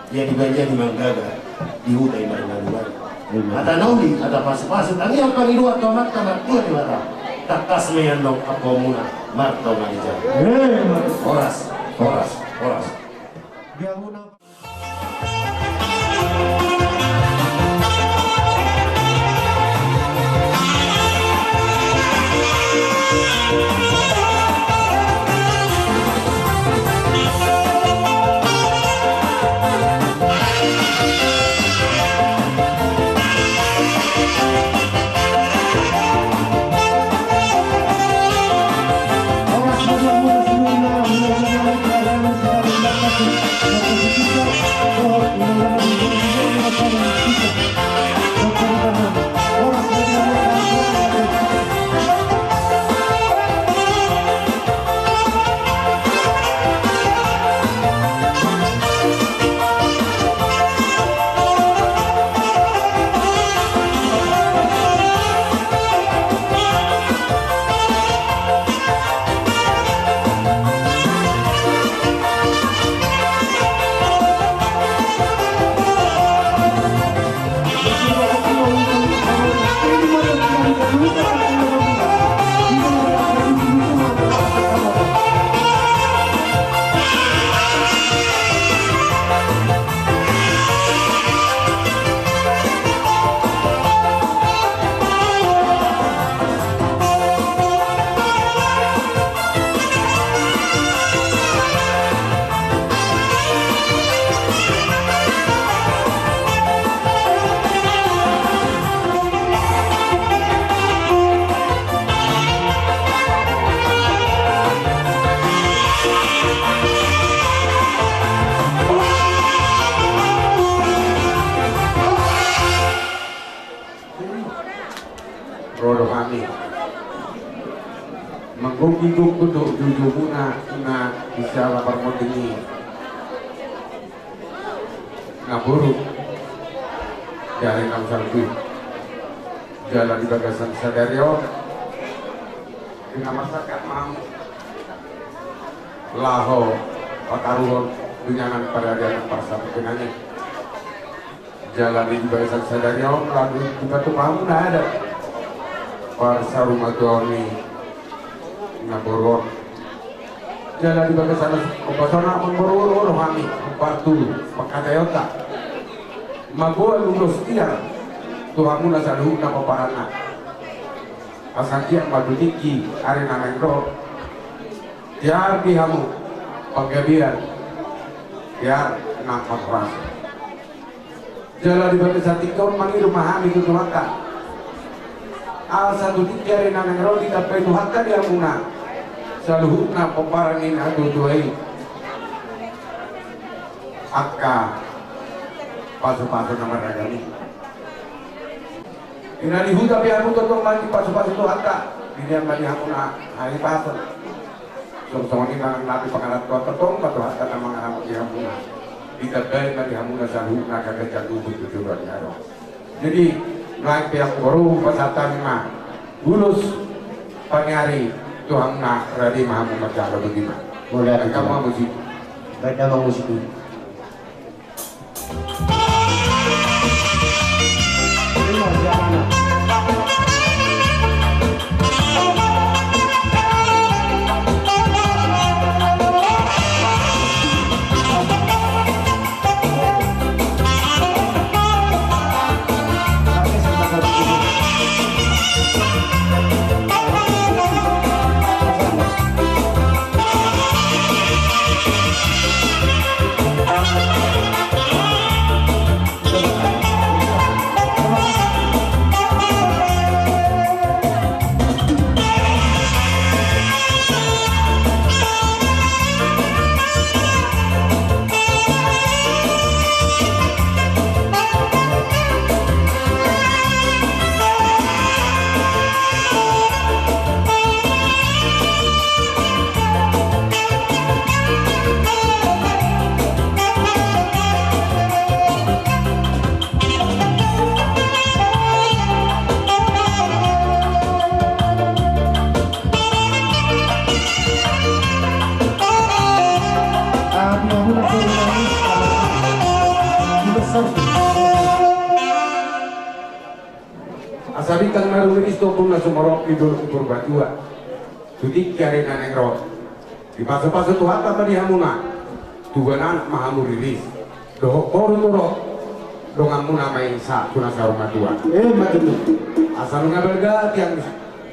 Ia dibaen ia di manggaga, di huta i marnalua. Hata na uli, hata pasupasu, tangiang pangidoan tu Amanta Martua Debata. Tangkas ma i annon angka hamu na martonga ni jabu. Horas, horas, horas. Ro do hami manggohi gokhon dohot juhujumuna na di siala parmonding i. Na boru, jala na salpu, jala di bagasan sadari on, di na marsangkap ma hamu laho pataruhon dunjangan paradianan parsapukenan i. Jala di bagasan sadari on, lagu dipatupa hamu na adat parsarumatuaon ni na boru on. Jala di bagasan ombas on, amang boru, ro do hami, partu pangkataionta. Mamboan ulos tiar tu hamuna saluhutna pomparanna. Asa anggiat ma tu tingki ari na naeng ro, tiar di hamu panggabean, tiar na marhoras. Jala di bagasan tingki on mangido ma hami tu Tuhanta, asa tu tingki ari na naeng ro ditambai Tuhanta di hamuna saluhutna pomparan ni natuatua i angka pasupasu na marragam i. Di na di huta pe hamu tongtong ma dipasupasu Tuhanta, dibege ma di hamuna hahipason. Songon i ma nang na di pangarantoan, tongtong ma Tuhanta na mangaramoti hamuna. Ditambai ma di hamuna saluhutna angka ganjang luhut tu joloan ni ari on. Jadi, nuaeng pe, amang boru, pasahat hami ma ulos paniari tu hamuna, rade ma hamu manjalo, boti ma. Mauliate. Angka ma musik. Baik, amang musik. Asa bintang na rumiris do ombun na sumorop di dolok ni Purbatua. Tu tingki ari na naeng ro, dipasupasu Tuhanta ma di hamuna. Tubuan anak ma hamu riris, dohot boru tu ro, donganmuna ma i sahat tu na saur matua. Emma tutu. Asa nunga balga tiang,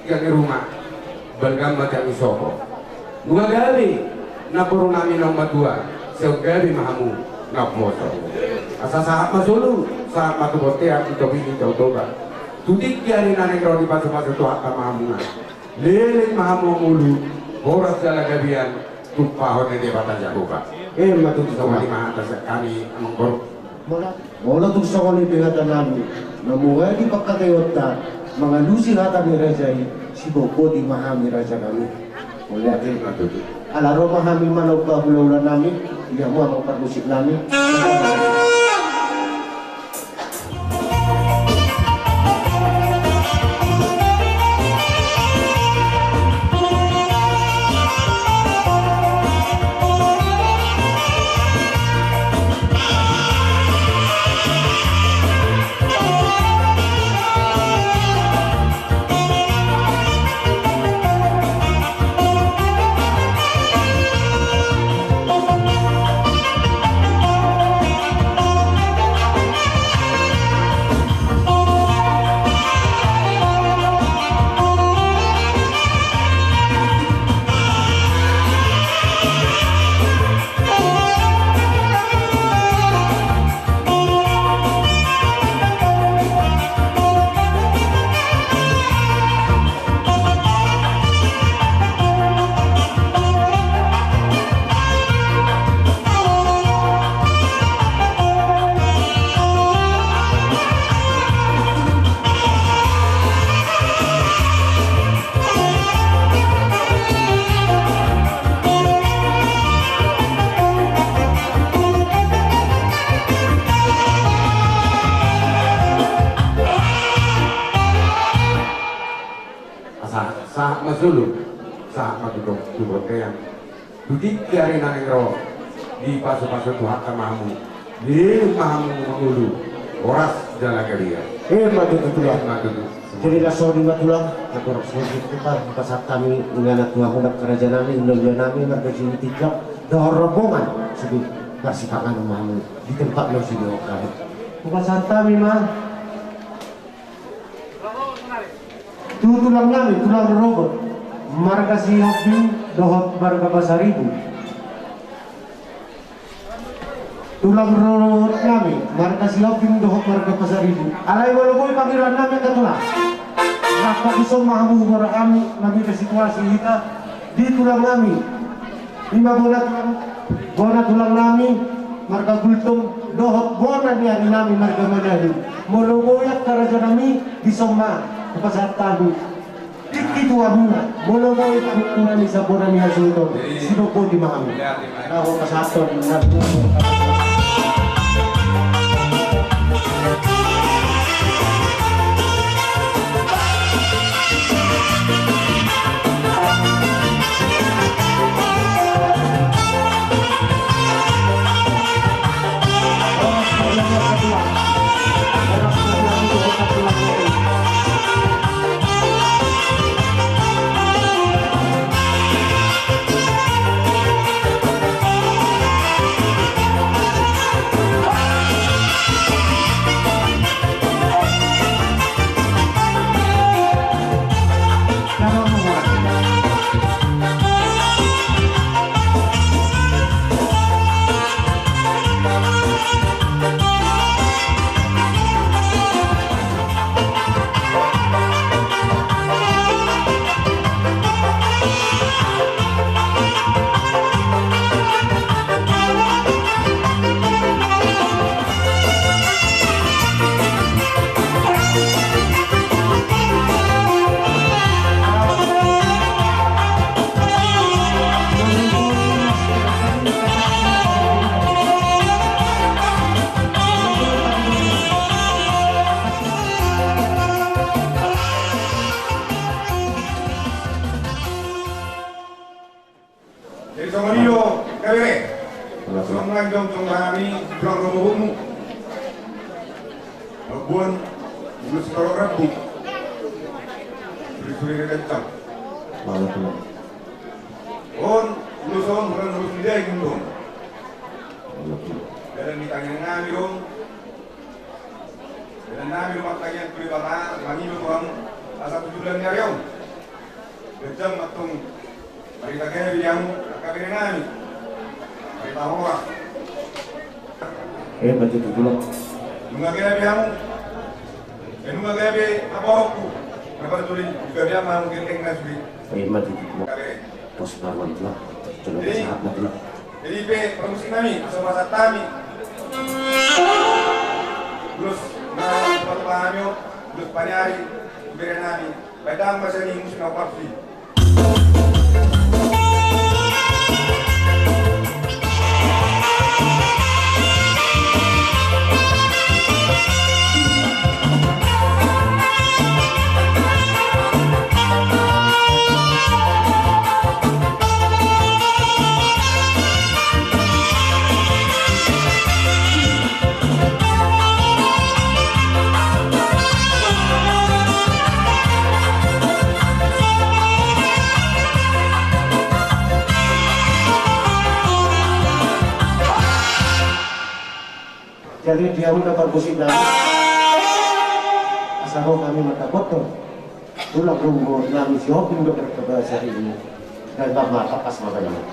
tiang ni ruma, balga ma tiang ni sopo. Nunga gabe namboru nami naung matua, sai gabe ma hamu na umposo. Asa sahat ma solu, sahat ma tu bontean, di topi ni Tao Toba. Tu tingki ari na naeng ro, dipasupasu Tuhanta ma hamuna. Leleng ma hamu mangolu, horas jala gabean, tumpahon ni Debata Jahowa. Emma tutu. Songon i ma hata sian hami, amangboru. Molo tung songon i pe hata nami, na mauliate pangkataionta, mangalusi hata ni raja i, sibogboti ma hami raja nami. Mauliate. Ala ro ma hami manang hula-hula nami, di hamu amang parmusik nami. Asa sahat ma solu, sahat ma tu bontean. Tu tingki ari na naeng ro, dipasupasu Tuhanta ma hamu. Leleng ma hamu mangolu, horas jala gabean. Emma tutu, Tulang. Emma tutu. Jadi laos songon i ma, Tulang, na torop songon i, Tulang, pasahat hami inganan tu hamu, nang raja nami, hula-hula nami, marga Sitinjak, dohot rombongan, sude marsipanganon ma hamu di tempat na husudihon hami. Pasahat hami ma tu tulang nami, Tulang Rorobot, marga Sihombing dohot marga Pasaribu. Tulang Rorobot nami, marga Sihombing dohot marga Pasaribu. Alai molo boi pangidoan nami, angka Tulang, rap ma dison ma hamu, huboto hami, na beda situasi hita di tulang nami. Ima bona tulang, bona tulang nami marga Gultom dohot bona ni ari nami marga Manado. Molo boi, angka raja nami, dison ma hupasahat hami tingki tu hamuna. Molo boi, pahompu nami, sambora ni hasuhuton, sibogboti ma hamu. Laho pasahathon. Jadi songon i do, gabe. Songon i do, songon hami, Tulang Rorobot. Mamboan ulos parorang buk. Suri-suri na kencang. Mauliate. On ulos on, bukan ulos ni daging do. Mauliate. Dalan ni tangiang nami do. Dalan nami do martangiang tu Debata, mangido tu hamu, asa tu joloan ni ari on ganjang ma tong marhite gabe di hamu angka bere nami. Marhite horas. Eh, baca tu tulung. Nunga gabe hamu. Eh, nunga gabe aporongku. Na parjolo i, gabe hamu gelleng na sude. Eh, baca tu tulung. Gabe. Pos baruan tulung. Jadi, sahat na tulung. Jadi pe parmusik nami, asa pasahat hami ulos na patupa hami on, ulos paniari tu bere nami. Baen damang ma sian i musik na hupaus i. Jadi di hamuna parmusik nami, asa ro hami mandapothon tulang runggu nami si Hoping do berkebasa ini. Dan tak mata pas makanya.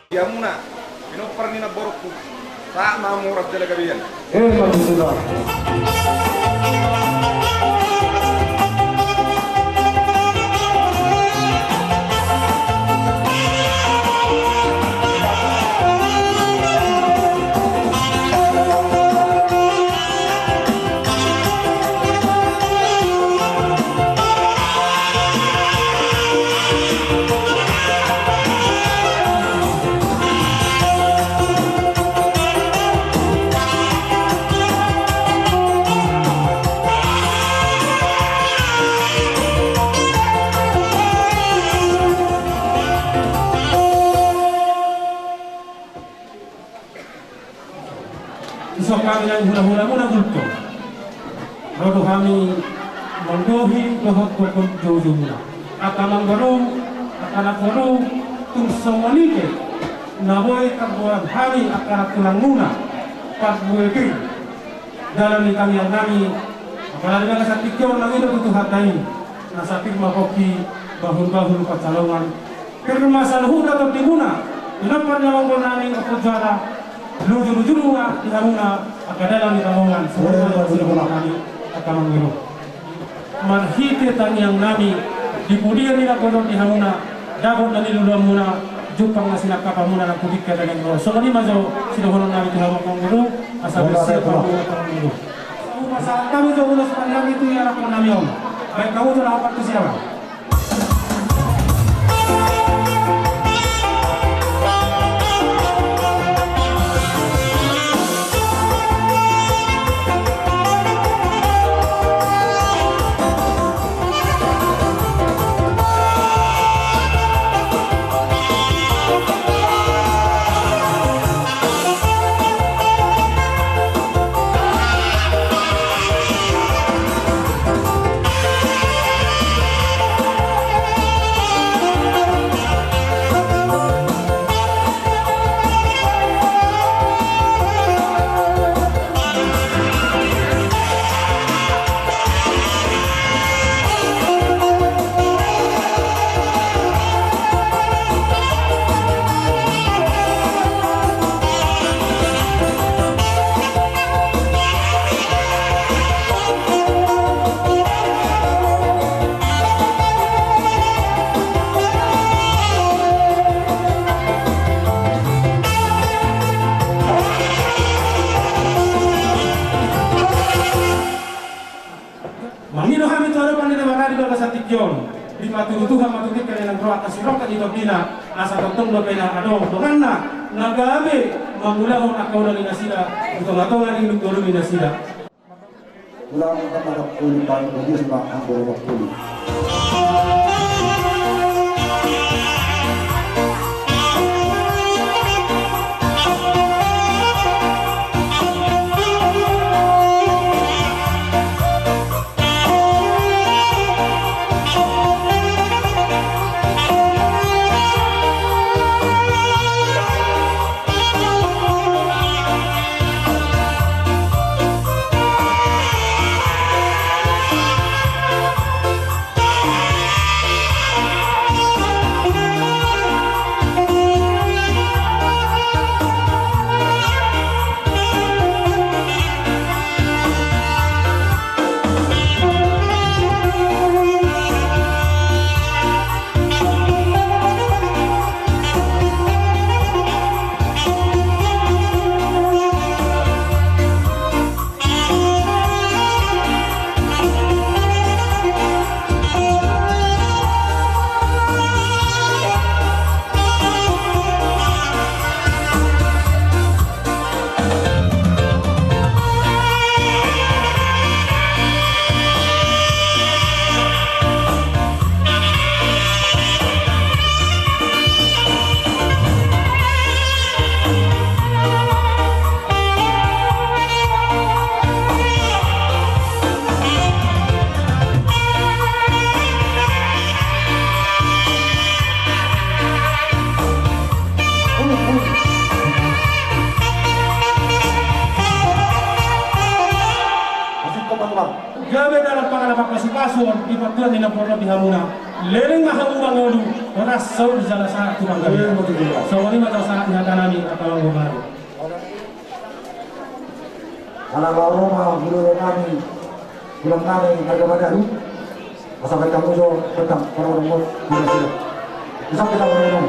Di hamuna, pinompar ni namborungku, sahat ma hamu horas jala gabe. Eh, ma tutu da. Dison hami nang hula-hulamuna Gultom. Ro do hami mandohi dohot gokhon joujoumuna. Angka amangboru, angka namboru, tung songon i pe na boi tarboan hami angka tulangmuna parbue pir. Dalan ni tangiang nami, apalagi na sahat tingki on nang i do tu Tuhanta i, na sapir ma pongki, bahul-bahul pansalongan. Pir ma saluhutna tondimuna, pinompar ni amangboru nami Ompu Juara, lujur-lujur ma di hamuna angka dalan ni tangiang, saluhutna nami angka amangboru. Marhite tangiang nami, di pudian ni na godang di hamuna, dapot na niluluanmuna, jumpang na sinangkapanmuna nang tu tingki tangiang on. Songon i ma jo sidohonon nami tu hamu amangboru, asa bersiap hamu amangboru. Hupasahat hami jo ulos paniari tu ianakhon nami on. Baen hamu jo na hombar tu siaran. Di bagasan tingki on, dipatudu Tuhan ma tu tingki na naeng ro angka sirongkap ni tondina, asa tongtong dope na adong donganna na gabe mangulahon angka ulaon ni nasida di tongatonga ni ngolu ni nasida. Ulang tama dak kuli, paling bagus ma anggo dak kuli. Gabe dalam pangalaman pasupasu on di patuan ni na borhat di hamuna. Leleng ma hamu mangolu, ras saut jala sahat tu panggabean. Songon i ma tau sahat ni hata nami, angka amang boru nami. Ala laho ro ma hulahula nami, tulang nami, harga madaru. Asa baen hamu jo, petang, para orang bos, di sini. Bisa kita orang.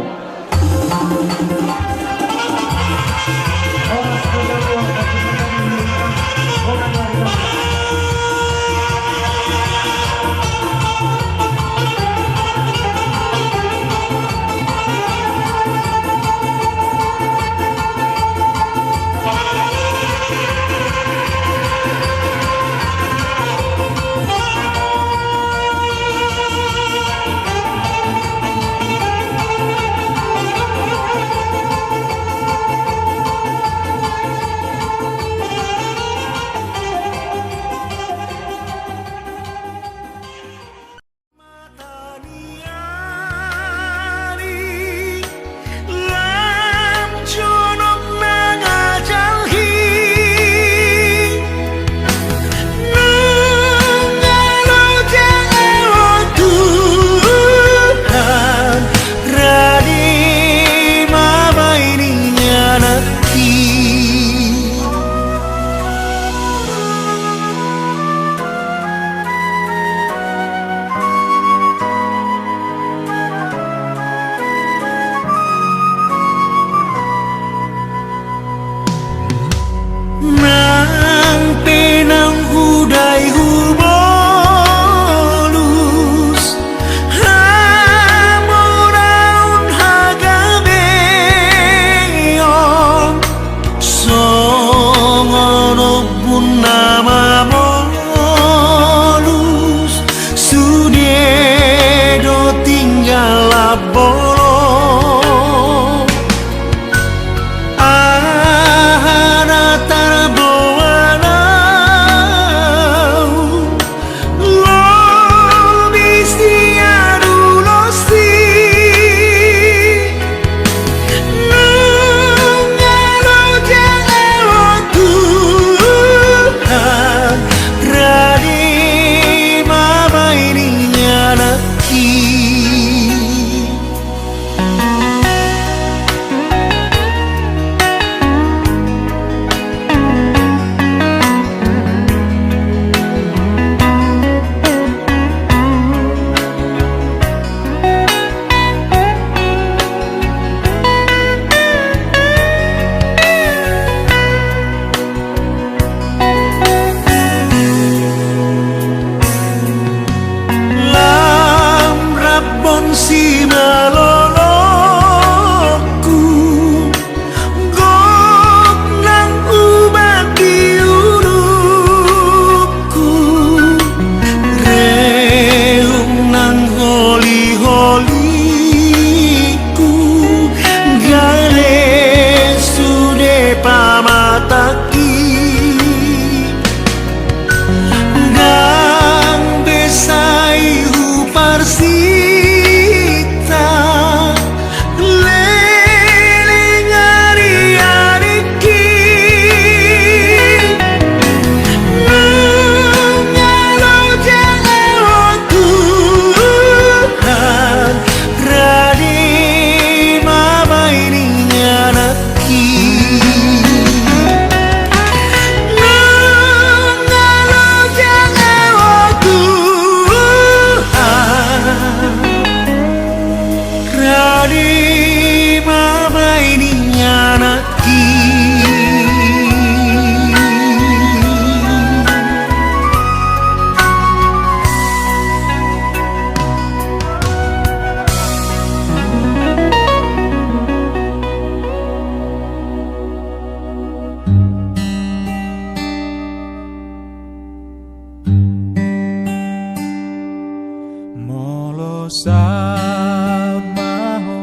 Saut ma ho,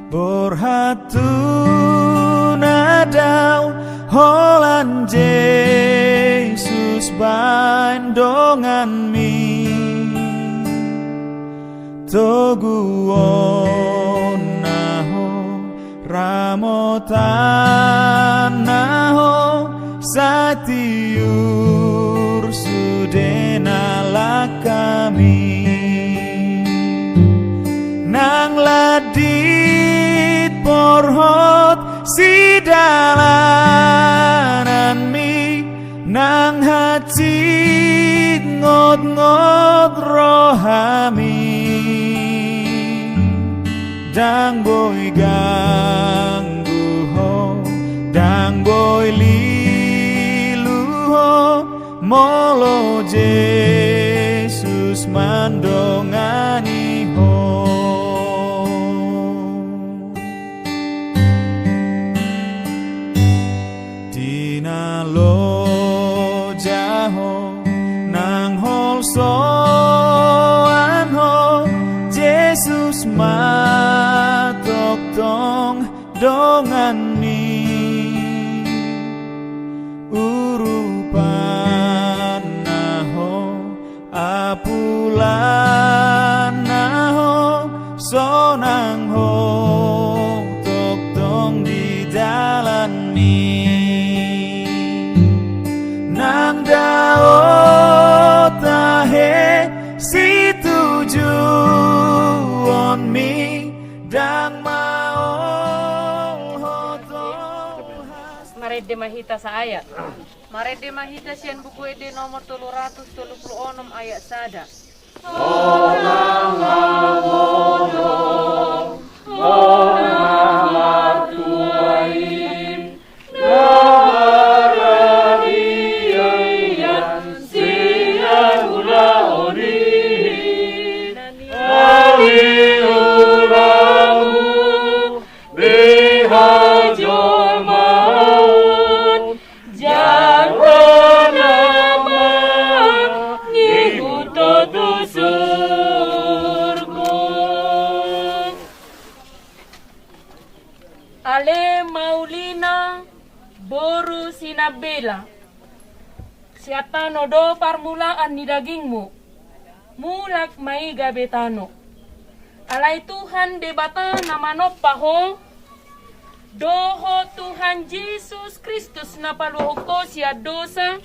borhat tu na dao, holan Jesus baen donganmi. Toguonna ho, ramotanna ho, sai tiur sude na langkami. Nang landit porhot sidalananmi, nang hansit ngotngot rohami. Ndang boi ganggu ho, ndang boi lilu ho, molo Jesus mandongani ho. Di na loja ho, nang holsoan ho, Jesus ma tongtong donganmi. Urupanna ho, apulanna ho, sonang ho tongtong di dalanmi. Nang dao tahe situjuonmi, ndang maol ho Tuhan. Marende ma hita saayat. Marende ma hita sian Buku Ende nomor tolu ratus tolu pulu onom ayat sada. Jala na mangihut ho tu surgo. Ale Maulina boru Sinambela, sian tano do parmulaan ni dagingmu. Mulak ma i gabe tano. Alai Tuhan Debata na manompa ho, dohot Tuhan Jesus Kristus na paluahon ho sian dosa,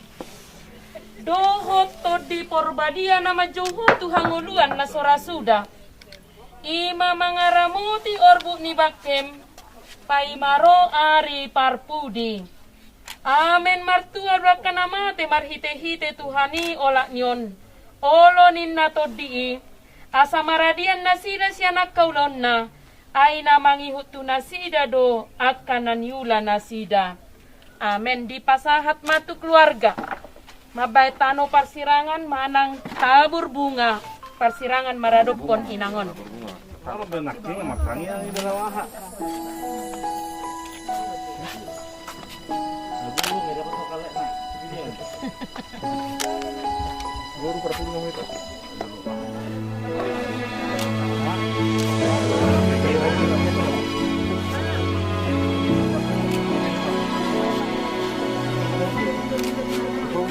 dohot Tondi Porbadia na manjou ho tu hangoluan na so ra suda, i ma mangaramoti orbuk ni bangkem, paima ro ari parpudi. Amen. Martua do angka na mate marhitehite Tuhan i olat ni on, olo ninna Tondi i, asa maradian nasida sian angka ulaonna, ai na mangihut tu nasida do angka na niula nasida. Amen. Dipasahat ma tu keluarga. Mambahen tano parsirangan manang tabur bunga parsirangan maradophon inang on.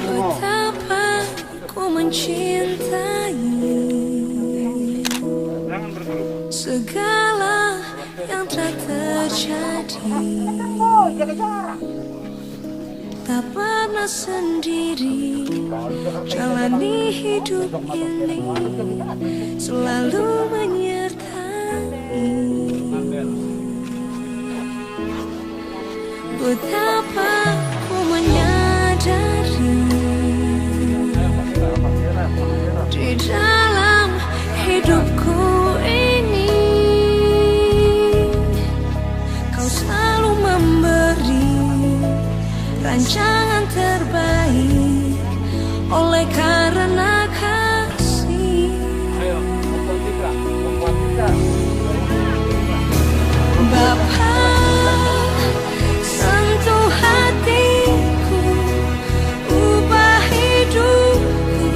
Betapa ku mencintai segala yang telah terjadi. Tak pernah sendiri jalani hidup ini, selalu menyertai. Betapa ku menyadari di dalam hidupku ini, kau selalu memberi rancangan terbaik oleh karena kasih. Bapa, sentuh hatiku, ubah hidupku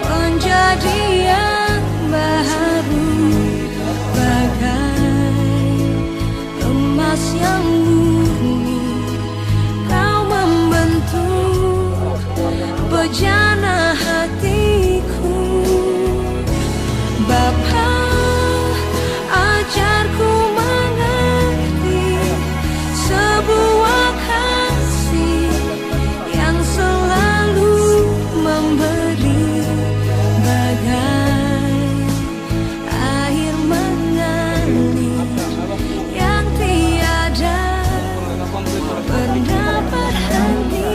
menjadi yang bahagia. Jana hatiku, Bapa, ajarku mengerti sebuah kasih yang selalu memberi, bagai air mengalir yang tiada pernah berhenti.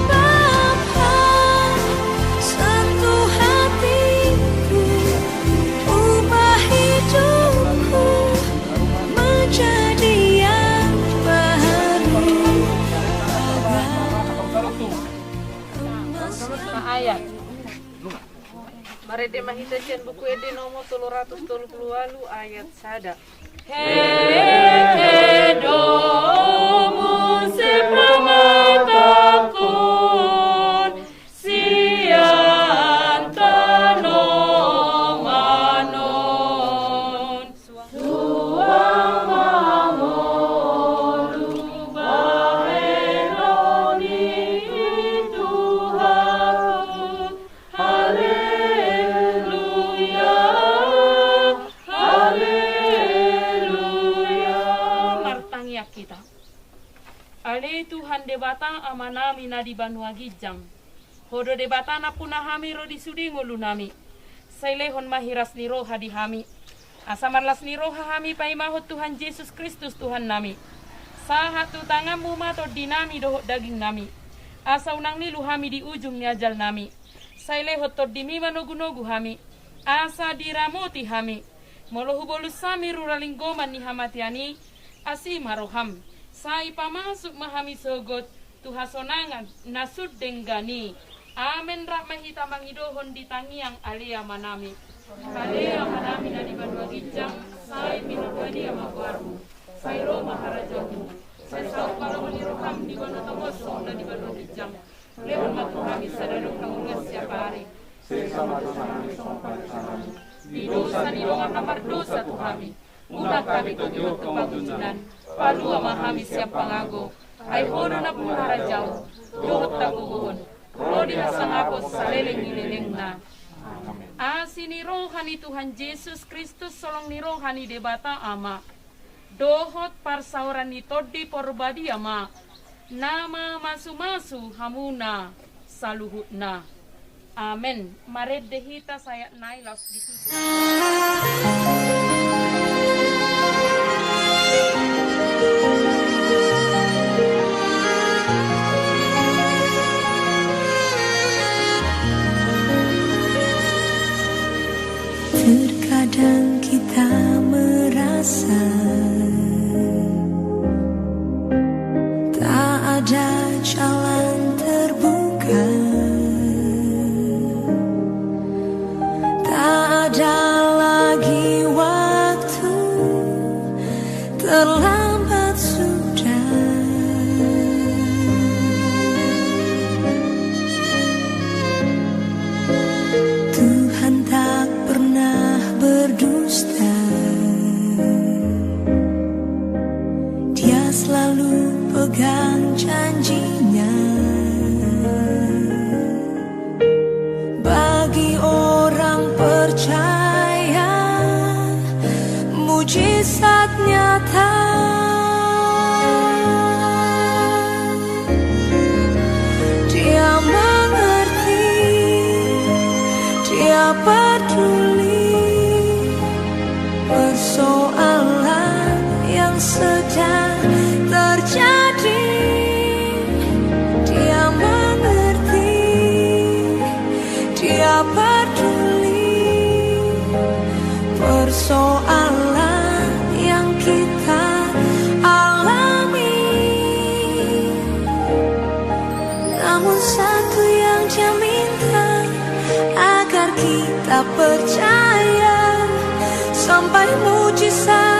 Bapa, sentuh hatiku, ubah hidupku menjadi yang baru. Ayat. Marende ma hita sian Buku Ende nomor tolu ratus tolu pulu ualu, ayat sada. Hehe do muse pamatangkon sian tano on. Suang mangolu bahenon ni Tuhanku. Haleluya, haleluya. Martangiang hita. Ale Tuhan Debata, Amanami na di banua ginjang. Ho do Debata nampuna hami ro di sude ngolunami. Sai lehon ma hiras ni roha di hami, asa marlas ni roha hami paimahon Tuhan Jesus Kristus Tuhannami. Sahat tu tanganmu ma tondinami dohot dagingnami, asa unang nilu hami di ujung ni ajalnami. Sai lehon tondimi manogunogu hami, asa diramoti hami. Molo hubolus hami rura linggoman ni hamatean i, asi ma roham, sai pamasuk ma hami sogot tu hasonangan na sun denggan i. Amen. Rap ma hita mangidohon di tangiang Ale Amanami. Ale Amanami na di banua ginjang, sai pinarbadia ma goarmu. Sai ro ma harajaonmu. Sai saut ma lomo ni roham di banua tonga on songon na di banua ginjang. Lehon ma tu hami sadari on hangoluan siapari. Sesa ma dosanami songon panesanami di dosa ni dongan na mardosa tu hami. Unang hami togihon tu pangunjunan. Palua ma hami sian pangago. Ai Ho do nampuna harajaon dohot hagogoon, ro di hasangapon saleleng ni lelengna. Amen. Asi ni roha ni Tuhan Jesus Kristus, holong ni roha ni Debata Ama, dohot parsaoran ni Tondi Porbadia ma na mamasumasu hamuna saluhutna. Amen. Marende hita sayat nai laos ditutup. Terkadang kita merasa tak ada jalan terbuka, tak ada lagi waktu, terlambat sudah. Tuhan tak pernah berdusta. Dia selalu pegang janji-Nya. Bagi orang percaya, mujizat nyata. Dia mengerti, Dia peduli persoalan yang sedang terjadi. Dia mengerti, Dia peduli persoalan yang kita alami. Namun satu yang Dia minta, agar kita percaya sampai mujizat